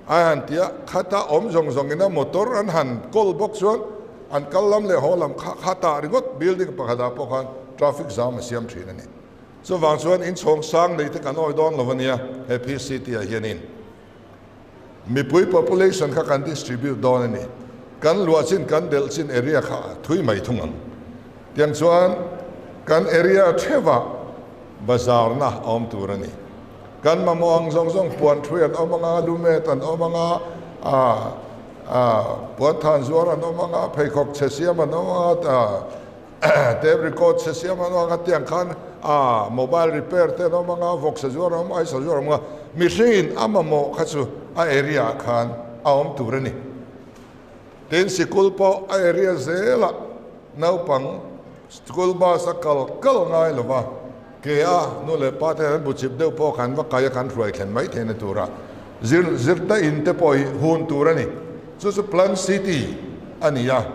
a han ti a, khata awm zawng zawng ina motor an han kawl bawk chuan an kal lam leh haw lam kha khatah ringawt building pakhatah pawh khan traffic jam a siam thin a ni. Chuvang chuan inchhawng sang nei te kan awi dawn lo a nia he PCT ah hianin. Mipui population kha kan distribute dawn a ni. Kan luah chin kan delh chin area kha a thui mai thung ang. Tiang chuan kan area theuhah bazar na a awm tur a ni. Kan mamawh ang zawng zawng puan thui an awm anga, lumet an awm anga, puan than zuar an awm anga, pheikhawk chhe siam an awm anga, Tape record chhe siam an awm anga tiang khan a mobile repair te an awm anga vawksa zuar an awm aisa zuar an awm anga mihringin a mamawh kha chu a area ah khan a awm tur a ni. Tin sikul pawh a area zelah naupang school bus a kal kal ngai lo va ke a nu leh pa te an bu chip deuh pawh khan va kai a kan hruai thlen mai theihna tura zir zirna in te pawh hi hun tur a ni. Chu chu Plan City a ni a.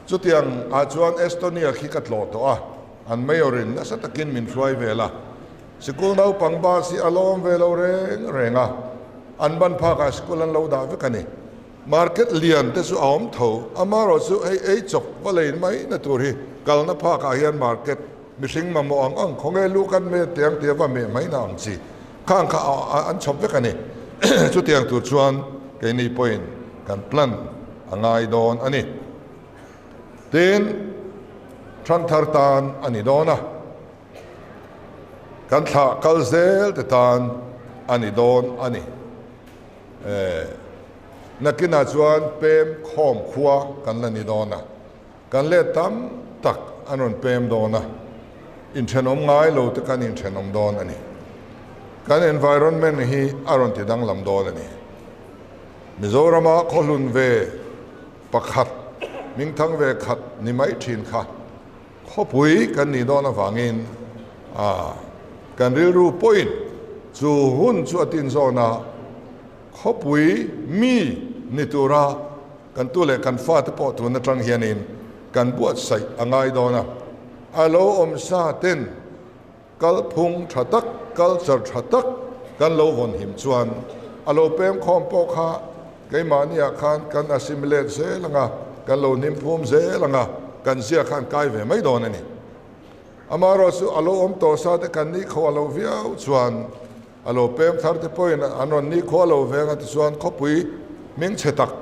Chutiang ah chuan Estonia khi ka tlawh tawh a, an mayor in nasa takin min hruai vel a. Sikul naupang bus hi a lawm ve lo reng reng a, an ban phak ah sikul an lo dah vek a ni. Market lian te chu a awm tho, amaherawh chu hei ei chawp va lei mai na tur hi kalna phak ah hian market mihring mamawh ang ang khawnge lu kan meh tiang tia va meh mai na ang chi khang kha an chhawp vek a ni. Chutiang tur chuan keini pawhin kan plan a ngai dawn a ni. Tin, Thangthar tan a ni dawn a, kan thlah kal zel te tan a ni dawn a ni. Nakinah chuan pem khawm khua kan la ni dawn a, kan let tam tak an rawn pem dawn a, inthenawm ngai lo te kan inthenawm dawn a ni. Kan environment hi a rawn ti danglam dawn a ni. Mizorama khawhlun ve pakhat, hmingthang ve khat ni mai thin kha khawpui kan nih dawn avangin a kan rilru pawhin chu hun chu a tin zawn a, khawpui mi ni tura kan tu leh kan fate pawh tun atang hianin kan buatsaih a ngai dawn a, a lo awm sa ten Kalphung tha tak, culture tha tak kan lo vawn him chuan a lo pem khawm pawh kha keimahniah khan kan assimilate zel ang a, kan lo hnim phum zel ang a, kan zia khan kai ve mai dawn a ni. Amaherawh chu a lo awm tawh sa te kan nikhua lo viau chuan a lo pem thar te pawhin an rawn nikhua lo ve ang a tichuan khawpui hmingchhe tak,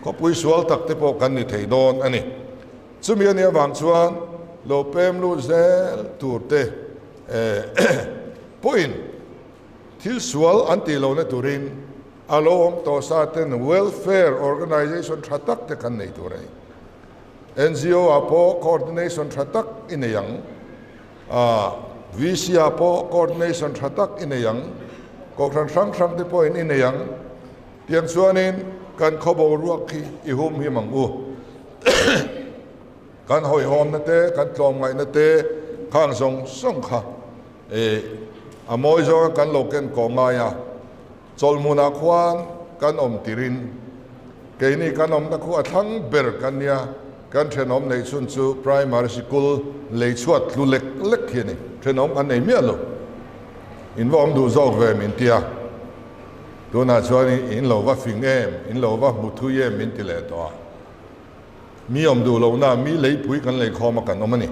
khawpui sual tak te pawh kan ni thei dawn a ni. Chumi a nih avang chuan lo pem lut zel tur te pawhin thil sual an tih lohna turin a lo awm tawh sa ten welfare organisation tha tak te kan nei tur a ni. NGO ah pawh coordination tha tak i nei ang, VC ah pawh coordination tha tak i nei ang, kohhran hrang hrang te pawhin i nei ang. Tiang chuanin kan khaw boruak khi i hum him ang u. Kan hawihhawmna te, kan tlawmngaihna te khang zawng zawng kha a mawi zawnga kan lo ken kawh ngai a. Chawlhmunah khuan kan awm tirin keini kan awmna khu a thlang ber kan nia, kan thenawm neih chhun chu primary sikul lei chhuat tlu lek lek hi a ni. Thenawm kan nei miah lo. In va awm duh zawk ve min tia. Tunah chuan in lo va fing em, in lo va hmu thui em min ti leh tawh a. Mi awm duh lohna mi leipui kan lei khawm a kan awm a ni.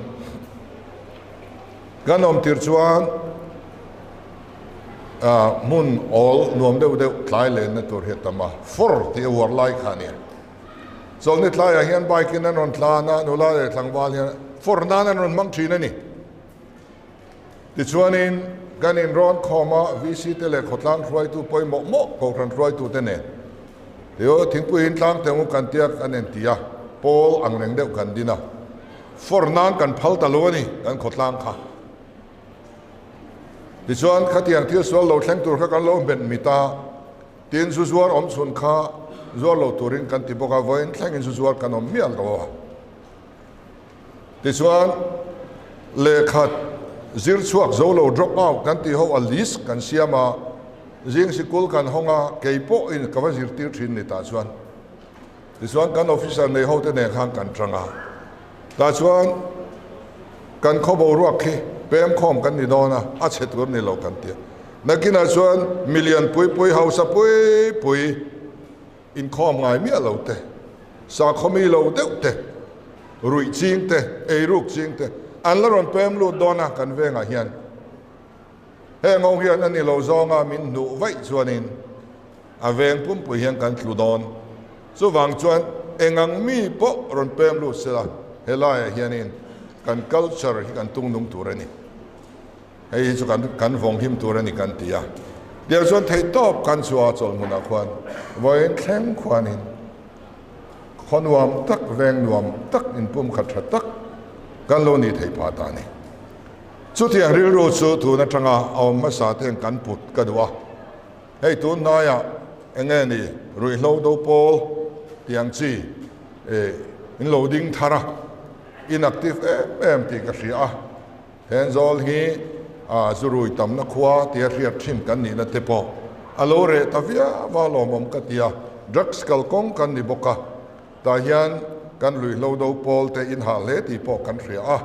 Kan awm tir chuan Hmun awl nuam deuh deuh tlai lenna tur hi a tam a, fawr tih a uar lai kha a ni. Chawlhni tlaiah hian bike in an rawn tlan a, nula leh tlangval hian fawr nan an rawn hmang thin a ni. Tichuanin kan inrawn khawm a, VC te leh khawtlang hruaitu pawimawh mawh Kohhran hruaitu te nen tio thingpui in tlang teng u kan tia kan en ti a, pawl ang reng deuh kan din a, fawr nan kan phal ta lo a ni kan khawtlang kha. Tichuan khatiang thil sual lo thleng tur kha kan lo hmet mit a, tin zu zuar awm chhun kha zuar lo turin kan ti bawk a, vawiin thlengin zu zuar kan awm mial lo a. Tichuan lehkhat zir chhuak zo lo drop out kan tih ho a list kan siam a, zing sikul kan hawng a, kei pawhin ka va zirtir thin ni tah chuan. Tichuan kan officer nei hote nen khan kan tang a, tah chuan kan khaw boruak khi pem khawm kan ni dawn a, a chhe tur ni lo kan ti a. Nakinah chuan milian pui pui, hausa pui pui inkhawm ngai miah lo te, sakhaw mi lo deuh te, ruih ching te, eiruk ching te an la rawn pem lut dawn a kan vengah hian. Heng ho hian a ni lo zawnga min hnuh vaih chuanin A veng pumpui hian kan tlu dawn. Chuvang chuan eng ang mi pawh rawn pem lut sela, helaiah hianin kan culture hi kan tungnung tur a ni. Hei hi chu kan kan vawng him tur a ni kan ti a. Tiang chuan theihtawp kan chhuah a chawlh hmunah khuan vawiin thleng khuanin khaw nuam tak, veng nuam tak, inpumkhat tha tak kan lo nih theih phah ta a ni. Chutiang rilru chu tun atanga a awm hmasa ten kan put ka duh a. Hei tun hnaiah eng nge ni ruihhlo do pawl tih ang chi in lo ding thar a, inactive em em tih ka hria a. Thenzawl hi zu rui tamna khua tia hriat thin kan nihna te pawh a lo reh ta viau a lawmawm ka ti a, drugs kalkawng kan ni bawk a, tah hian kan ruihhlo do pawl te in hah hle tih pawh kan hria a.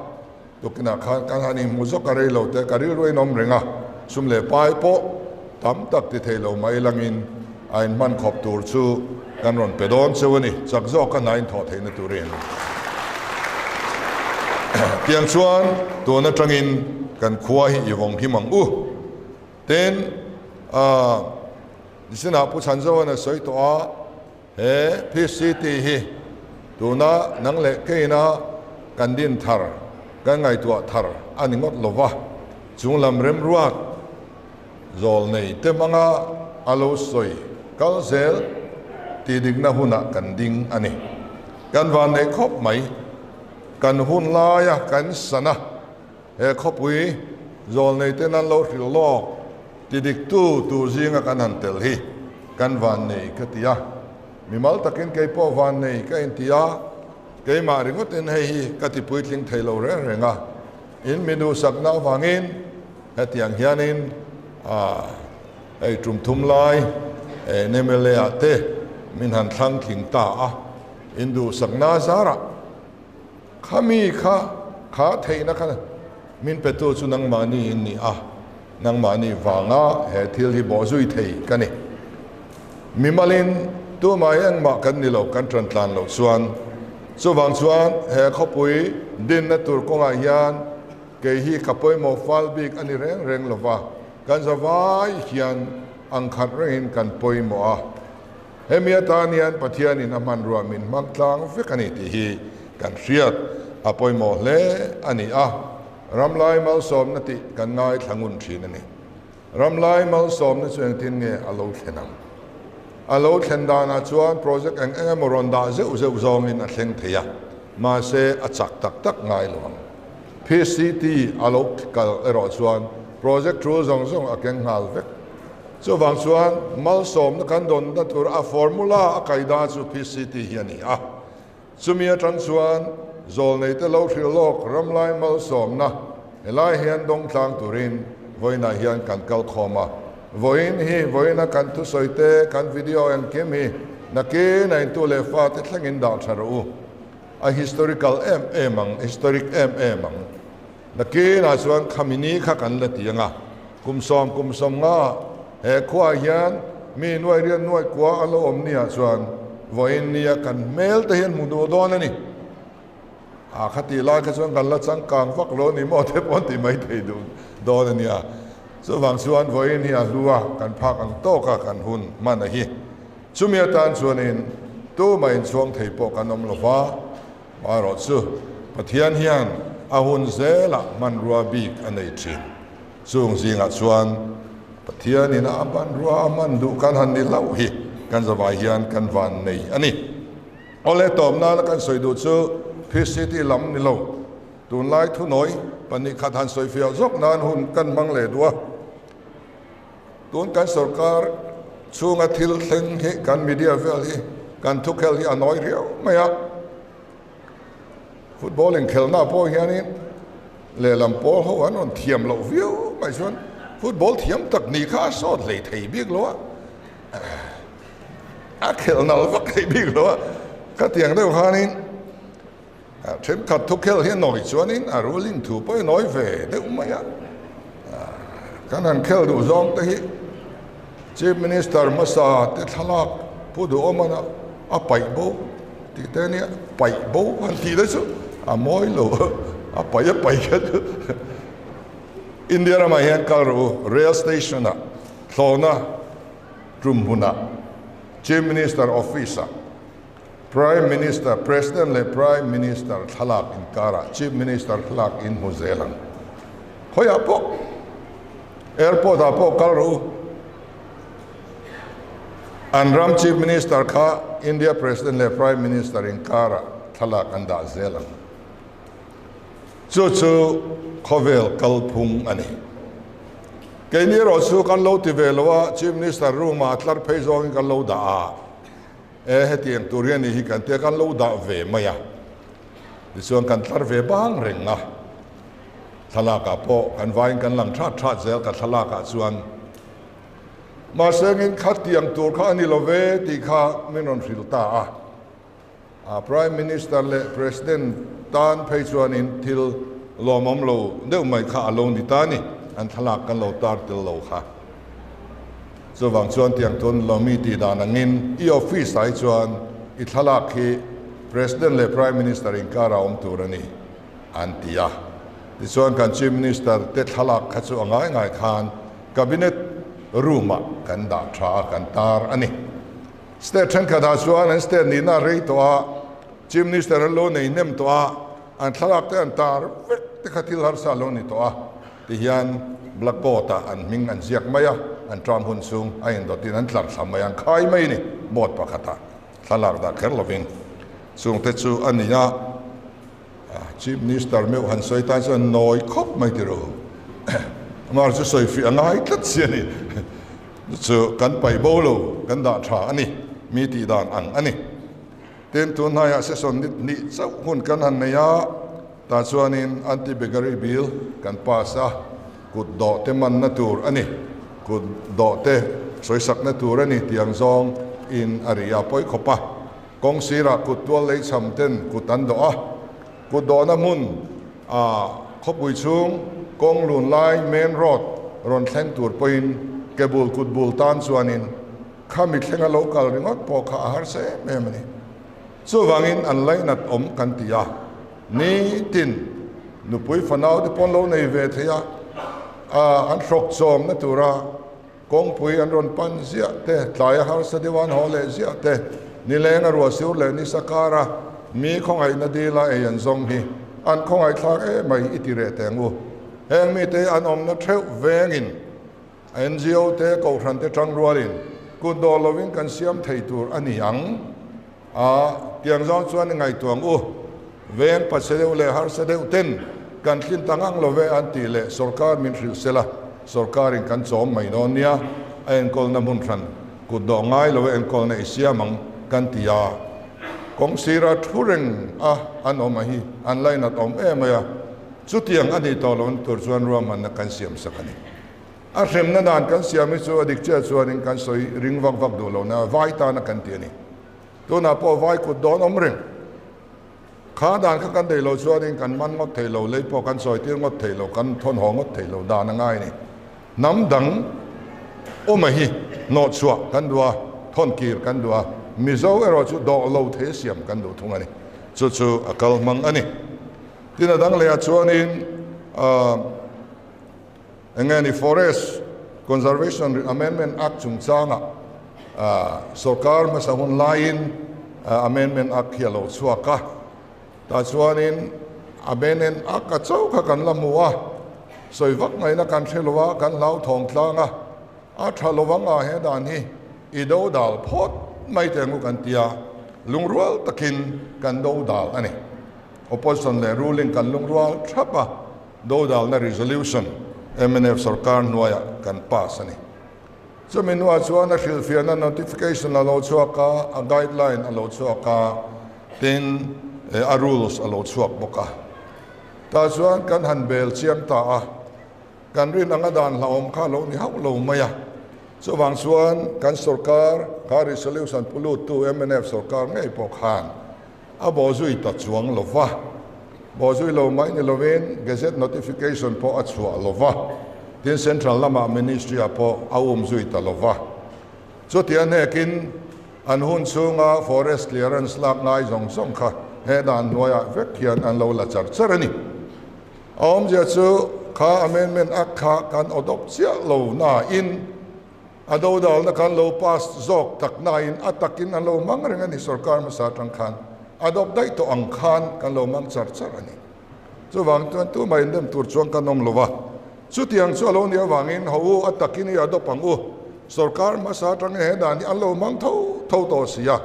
Tukinah khan kan han inhmu zawk a rei lo te, ka rilru in awm reng a, sum leh pai pawh tam tak ti thei lo mai langin a inhman khawp tur chu kan rawn pe dawn cheu a ni, chak zawk a hna inthawh theihna turin. Tiang chuan tun atangin kan khua hi i vawng him ang u. Tin, nisinah Pu Chhanzoan a sawi tawh a, He PCT hi tuna nang leh keina kan din thar, kan ngaihtuah thar a ni ngawt lova, chunglam remruat zawl nei te hmanga a lo sawi kal zel tih dikna hunah kan ding a ni. Kan vanneih khawp mai, kan hun laia kan sana he khawpui zawl nei ten an lo hrilh lawk Ti diktu tur zinga kan han tel hi kan vannei ka ti a, mimal takin kei pawh vannei ka inti a, keimah ringawtin hei hi ka ti puitling thei lo reng reng a, in mi duhsakna avangin hetiang hianin hei tum thum lai mla ah te min han thlang tling ta a, in duhsakna zarah Khami kha kha theihna kha min petu chu nangmahni in ni a, nangmahni vanga he thil hi bawhzui thei ka ni. Mimalin tumah hi engmah kan ni lo, kan tan tlan loh chuan. Chuvang chuan he khawpui dinna tur kawngah hian kei hi ka pawimawh fal bik a ni reng reng lo va, kan zavai hian angkhat rengin kan pawimawh a. Hemi atan hian Pathianin a hmanrua min hmang tlang vek a ni tih hi kan hriat a pawimawh hle a ni a, Ramlai malsawmna tih kan ngaithla ngun thin a ni. Ramlai malsawmna chu engtin nge a lo thlen ang? A lo thlen danah chuan project eng eng emaw rawn dah zeuh zeuh zawngin a thleng thei a, mahse a chak tak tak ngai lo ang. PCT a lo kal erawh chuan project tul zawng zawng a keng nghal vek. Chuvang chuan malsawmna kan dawnna tur a formula a kaida chu PCT hi a ni a. Chumi atang chuan zawlneite lo hrilh lawk ramlai malsawmna helai hian dawng tlang turin vawiinah hian kan kal khawm a. Vawiin hi vawiina kan thusawi te, kan video engkim hi nakin a intu leh fate thlengin dah tha rawh u. A historical em em ang, historic em em ang. Nakinah chuan khamini kha kan la ti ang a, kum sawm kum sawm nga he khuaah hian mi nuai riat nuai kua a lo awm niah chuan vawiin nia kan hmel te hian hmu duh dawn a ni. A kha tih lai kha chuan kan la changkang vak lo ni maw te pawh an ti mai thei duh dawn a nia. Chuvang chuan vawiin hi a hlu a, kan phak ang tawk a kan hun hman a hi. Chumi atan chuanin tumah inchhuang thei pawh kan awm lo va, maherawh chu Pathian hian a hun zelah hmanrua bik a nei thin. Chung zingah chuan Pathianin a hmanrua a hman duh kan han ni hlauh hi kan zavai hian kan van nei a ni. Awle tawp nana kan sawi duh chu PCT lam ni lo. Tunlai thunawi 2 khat han sawi fiah zawk nan hun kan hmang leh duh a. Tun kan sorkar chhunga thil thleng hi kan media vel hi kan thukhel hi a nawi riau mai a. Football inkhelhna pawh hianin lehlam pawl ho an rawn thiam loh viau mai chuan football thiam tak ni kha a sawt hlei thei bik lo a, a khelh nal vak thei bik lo a. Khatiang deuh khanin Thenkhat thukhel hi a nawi chuanin a ruling thu pawh a nawi ve deuh mai a. Kan han khel duh zawng te hi Chief Minister hmasa te thlalak Pu Duhawmana a paih bo tih te ania, paih bo han tih te chu a mawi lo, a paih a paih kha chu. India ramah hian kal rawh u, rail station ah thlawhna tum hunah Chief Minister office ah Prime Minister, President leh Prime Minister thlalak inkarah Chief Minister thlalak in hmu zel ang. Khawiah pawh, Airport ah pawh kal rawh u. An ram Chief Minister kha India President leh Prime Minister inkarah thlalak an dah zel ang. Chu chu khawvel kalphung a ni. Keini erawh chu kan lo ti ve lo a, Chief Minister room ah tlar phei zawngin kan lo dah a. E, hetiang tur hi a nih hi kan tia kan lo dah ve mai a, tichuan kan tlar ve bang reng a, thlalakah pawh kan vaiin kan lang that that zel ka thlalakah chuan mahse ngin khatiang tur kha a ni lo ve tih kha min rawn hrilh ta a, a Prime Minister leh President tan phei chuanin thil lawmawm lo deuh mai kha a lo ni ta a ni, an thlalak kan lo tar tel lo kha. Chuvang chuan tiang tun Lomi tih dan angin i office ah hi chuan i thlalak hi President leh Prime Minister inkar a awm tur a ni an ti a. Tichuan kan Chief Minister te thlalak kha chu a ngai ngai khan Cabinet room ah kan dah tha a, kan tar a ni. State thenkhat ah chuan an state nihna a rei tawh a, Chief Minister an lo nei hnem tawh a, an thlalak te an tar vek te kha thil harsa a lo ni tawh a. Ti hian blackboard ah an hming an ziak mai a, an term hun chhung a indawtin an tlar thla mai, an khai mai a ni board pakhatah thlalak dah kher lovin. Chungte chu a ni a, Chief Minister meuh han sawi tan chuan nawi khawp mai ti ru. Amah chu sawi fiah a ngai tlat si a ni. Chu kan paih bo lo, kan dah tha a ni, mi tih dan ang a ni. Tin, tun hnaiah session ni hnih chauh hun kan han nei a, tah chuanin Anti-Beggary Bill kan pass a, kut dawh te manna tur a ni, kut dawh te sawisakna tur a ni tih ang zawng in a ri a pawi khawp a. Kawng sirah kut tual lei cham ten kut an dawh a, kut dawhna hmun a khawpui chhung kawng lun lai main road rawn thleng tur pawhin ke bul kut bul tan chuanin Kha mithlenga lo kal ringawt pawh kha a harsa em em a ni. Chuvangin an lainat awm kan ti a, nitin nupui fanau te pawn lo nei ve thei a, an hrawk chawmna tura kawngpui an rawn pan ziah te, tlaia harsa deuha an haw leh ziah te, nilenga ruah sur leh nisa kara mi khawngaihna dila ei an zawng hi an khawngaihthlak em mai i ti reh teng u. Heng mite an awmna theuh vengin NGO te Kohhran te tang rualin kut dawh lovin kan siam thei tur a ni ang a, tiang zawng chuan i ngaihtuah ang u. Veng pachhe deuh leh harsa deuh ten kan thlin ta ngang lo ve an tih leh sorkar min hrilh sel a, sorkarin kan chawm mai dawn nia, a enkawlna hmun hran kut dawh ngai lo enkawlna i siam ang kan ti a. Kawng sira thu reng a an awm a hi an lainat awm em mai a, chutiang a nih tawh lohna tur chuan ruahmanna kan siam sak a ni. A hremna dan kan siam hi chu a dik chiah chuanin kan sawi ring vak vak duh lo na vai tana kan ti a ni. Tunah pawh vai kut dawn awm reng. Kha dan kha kan nei lo chuanin kan man ngawt thei lo, lei pawh kan sawi tir ngawt thei lo, kan thawn haw ngawt thei lo dan a ngai a ni. Hnam dang awma hi hnawhchhuah kan duh a, thawn kir kan duh a, Mizo erawh chu dawh lo thei a siam kan duh thung a ni. Chu chu a kal hmang a ni. Tin a dang lehah chuanin aah. Enge ni Forest Conservation Amendment Act chungchanga sorkar hmasa hun laiin Amendment Act hi a lo chhuak a, tah chuanin Amendment Act a chauh kha kan la hmu a, sawi vak ngaihna kan hre lo a, kan hlauthawng tlang a, a tha lo anga he dan hi i do dal phawt mai teh ang u kan ti a, lungrual takin kan do dal a ni. Opposition leh ruling kan lungrual thap a. Dodalna resolution mnf sorkar hnuaiah kan pass a ni. Chumi hnuah chuan a hrilhfiahna notification a lo chhuak a, a guideline a lo chhuak a, tin a rules a lo chhuak bawk a. Tah chuan kan han bel chiang ta a, kan rin anga dan hlauhawm kha a lo ni hauh lo mai a. Chuvang chuan kan sorkar kha resolution pu luttu mnf sorkar ngei pawh khan A bawhzui ta chuang lo va, bawhzui lo mai ni lovin Gazette notification pawh a chhuah lo va, tin Central lamah Ministry ah pawh a um zui ta lo va. Chuti a hnekin an hun chhunga forest clearance lak ngai zawng zawng kha he dan hnuaiah vek hian an lo la char char a ni. A awmzia chu kha amendment act kha kan adopt chiah lo nain, A dodalna khan lo pass zawk tak nain a takin an lo hmang reng a ni, sorkar hmasa atang khan a dawp daih tawh ang khan kan lo hmang char char a ni. Chuvang chuan tumah indem tur chuan kan awm lo va, chutiang chu a lo nih avangin ho u a takin i a dawp ang u, sorkar hmasa atangin he dan hi an lo hmang tho tho tawh si a,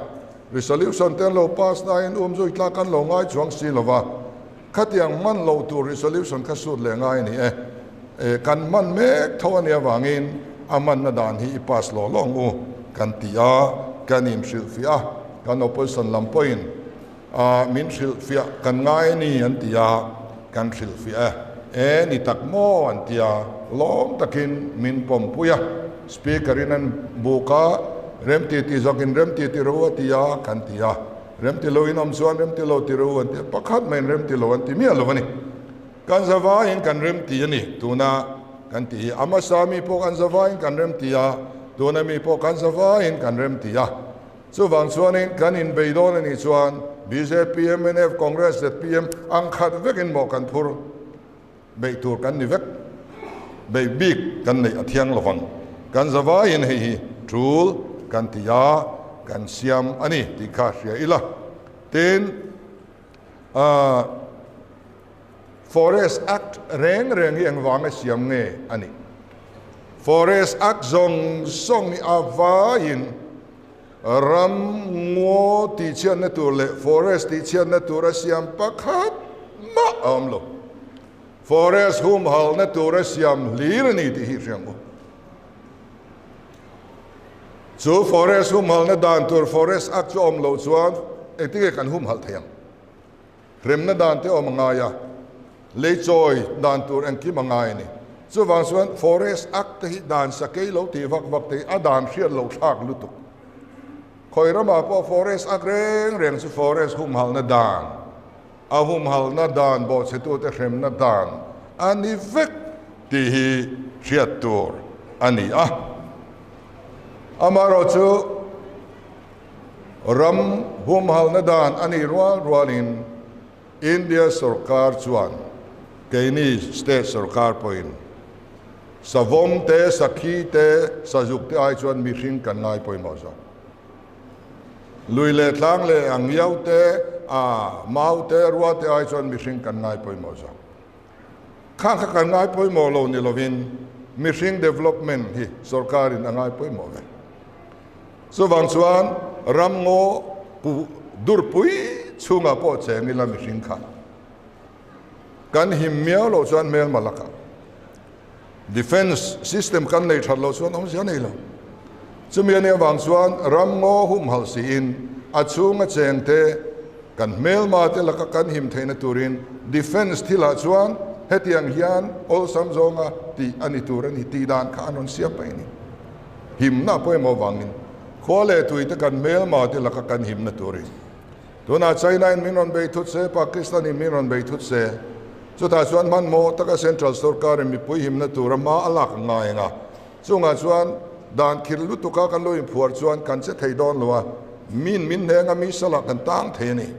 resolution te an lo pass nain umzui tlak kan lo ngai chuang si lo va. Khatiang hman lo tur resolution kha sut leh ngai a ni e. E, kan hman mek tho a nih avangin a hmanna dan hi i pass lawh lawng u kan ti a, kan inhrilhfiah a, kan opposition lam pawhin a min hrilhfiah kan ngai a ni an ti a, kan hrilhfiah e. E, ni tak maw an ti a, lawm takin min pawmpui a, Speaker in an buk a, remti ti zawkin remti ti ro a ti a, kan ti a. Remti lo in awm chuan remti lo ti ro an ti a, pakhat maiin remti lo an ti miah lo a ni. Kan zavaiin kan remti a ni tuna kan tih hi. A hmasa mi pawh kan zavaiin kan remti a, tuna mi pawh kan zavaiin kan remti a. Chuvang chuanin kan inbei dawn a nih chuan bjp, mnf, Congress, zpm ang khat vekin maw kan phur beih tur kan ni vek, beih bik kan neih a thiang lo vang. Kan zavaiin hei hi tul kan ti a, kan siam a ni tih kha hria ila. Tin, ahh Forest Act reng reng hi engvanga siam nge a nih? Forest Act zawng zawng hi a vaiin ram ngaw tihchhiatna tur leh forest tihchhiatna tura siam pakhat mah a awm lo. Forest humhalna tura siam hlir a ni tih hi hria ang u. Chu forest humhalna dan tur Forest Act chu awm loh chuan engtinge kan humhalh thei ang? Remna dan te awm a ngai a, lei chawi dan tur engkim a ngai a ni. Chuvang chuan Forest Act te hi dan sakei lo tih vak vak te hi a dan hriat loh thlak lutuk. Khawi ramah pawh Forest Act reng reng chu forest humhalhna dan, a humhalhna dan bawhchhetute hremna dan a ni vek tih hi hriat tur a ni a. Amaherawhchu, Ram humhalna dan a nih rual rualin India sorkar chuan keini state sorkar pawhin savawm te, sakhi te, sazuk te ai chuan mihring kan ngai pawimawh zawk. Lui leh tlang leh angiau te, a mau te, rua te ai chuan mihring kan ngai pawimawh zawk. Khang kha kan ngai pawimawh lo ni lovin mihring development hi sorkarin a ngai pawimawh ve. Chuvang chuan ramngaw pu durpui chhungah pawh cheng ila mihring kha kan him miau loh chuan hmelma lakah defence system kan nei that loh chuan awmzia nei lo. Chumi a nih avang chuan ramngaw humhalh siin a chhunga chengte kan hmelma te laka kan him theihna turin defence thilah chuan hetiang hian awlsam zawnga tih a ni tur a ni tih dan kha an rawn siam mai a ni. Himna pawimawh vangin khua leh tui te kan hmelma te laka kan himna turin tunah China in min rawn bei thut se, Pakistan in min rawn bei thut se, chutah chuan hmanhmawh taka Central sorkar in mipui himna tura hma a lak ngai ang a, chungah chuan dan khirh lutuka kan lo inphuar chuan kan che thei dawn lo a, min min hneng a mi salah kan tang thei a ni.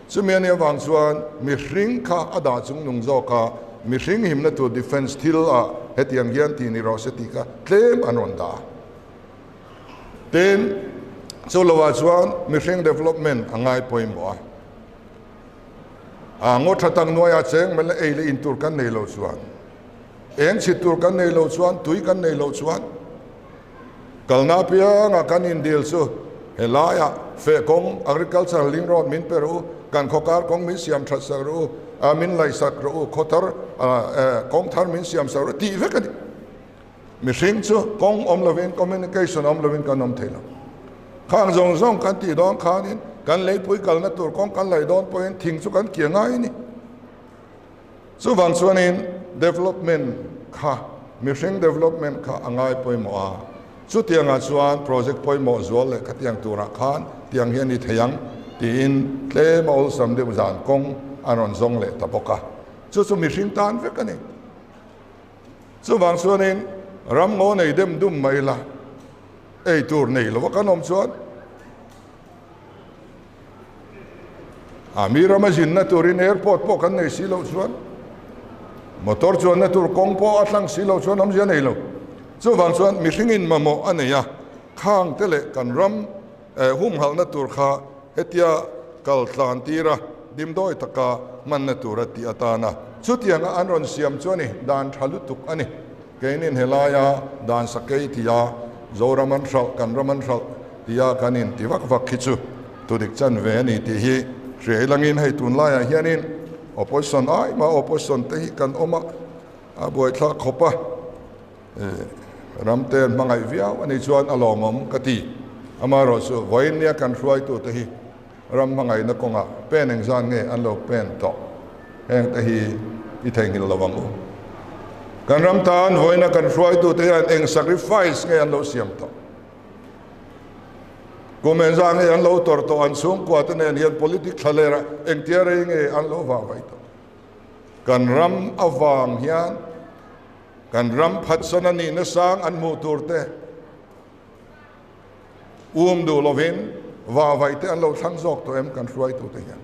Chumi a nih avang chuan mihring kha a dah chung nung zawk a. mihring himna tur defence thil ah hetiang hian tih ni rawh se tih kha tlem an rawn dah a. Tin, chu lovah chuan mihring development a ngai pawimawh a. A ngaw tha tak hnuaiah cheng mela ei leh in tur kan nei lo chuan, eng chhit tur kan nei lo chuan, tui kan nei lo chuan, kalna apiangah kan indil chu helaiah feh kawng, agriculture link road min pe rawh u, kan khawkar kawng min siam that sak rawh u, a min laih sak rawh u, khaw thar, kawng thar min siam sak rawh u tih vek a ni. Mihring chu kawng awm lovin, communication awm lovin kan awm thei lo. Khang zawng zawng kan tih dawn khanin kan leipui kalna tur kawng kan laih dawn pawhin thing chu kan kia ngai a ni. Chuvang chuanin development kha, mihring development kha a ngai pawimawh a. Chutiangah chuan project pawimawh zual leh khatiang turah khan tiang hi a ni thei ang tiin tlem a awlsam deuh zan kawng a rawn zawng leh ta bawk a. Chu chu mihring tan vek a ni. Chuvang chuanin ram ngaw nei dem dum mai la, ei tur nei lova kan awm chuan a mi rama zinna turin airport pawh kan nei si loh chuan motor chuanna tur kawng pawh a tlang si loh chuan awmzia nei lo. Chuvang chuan mihringin mamawh a nei a, khang te leh kan ram humhalhna tur kha hetia kal tlan tir a, dimdawi taka hmanna tur a tih atana chutianga an rawn siam chu a ni, dan tha lutuk a ni. Keinin helaia dan sakei tia Zoram an hralh, kan ram an hralh tia kan inti vak vak hi chu tudik chan ve a ni tih hi hria ilangin hei tunlaiah hianin opposition ai mah opposition te hi kan awm a, a buaithlak khawp a. Ramte an hmangaih viau a nih chuan a lawmawm ka ti. Amaherawhchu vawiin nia kan hruaitute hi ram hmangaihna kawngah pen engzan nge an lo pen tawh? Hengte hi i theihnghilh lo ang u. Kan ram tan vawiina kan hruaitute hian eng sacrifice nge an lo siam tawh? Kum engzan nge an lo tawrh tawh? An chhungkuate nen hian politic thlalerah engtia rei nge an lo vah vai tawh? Kan ram avang hian Kan ram phatsan a nihna sang an hmuh tur te um duh lovin vahvaih te an lo thlang zawk tawh em kan hruaitute hian.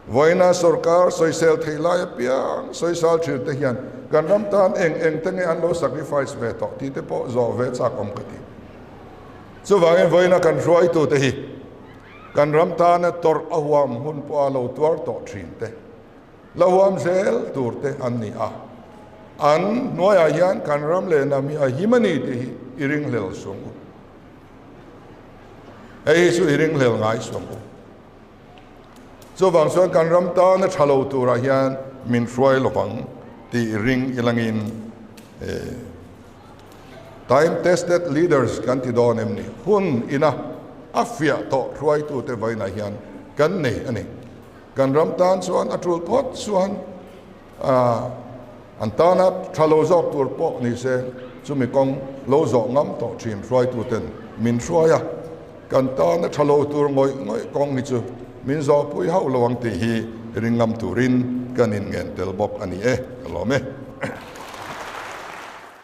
Vawiina sorkar sawisel theih lai apiang sawisal thin te hian kan ram tan eng eng te nge an lo sacrifice ve tawh tih te pawh zawh ve chak awm ka ti. Chuvangin vawiina kan hruaitute hi kan ram tana tawrh a huam hun pawha lo tuar tawh thin te La huam zel tur te an ni a, an hnuaiah hian kan ram leh hnam hi a him a ni tih hi i ringhlel suang u. Hei hi chu i ringhlel ngai suang u. Chuvang chuan kan ram tana tha lo turah hian min hruai lovang tih ring ilangin time tested leaders kan ti dawn em ni? Hun ina a fiah tawh hruaitute vawiinah hian kan nei a ni. Kan ram tan chuan a tul phawt chuan an tana tha lo zawk tur pawh ni se chumi kawng lo zawh ngam tawh thin hruaituten min hruai a, kan tana tha lo tur ngawih ngawih kawng hi chu min zawhpui hauh lo ang tih hi ring ngam turin kan inngen tel bawk a ni e, ka lawm e.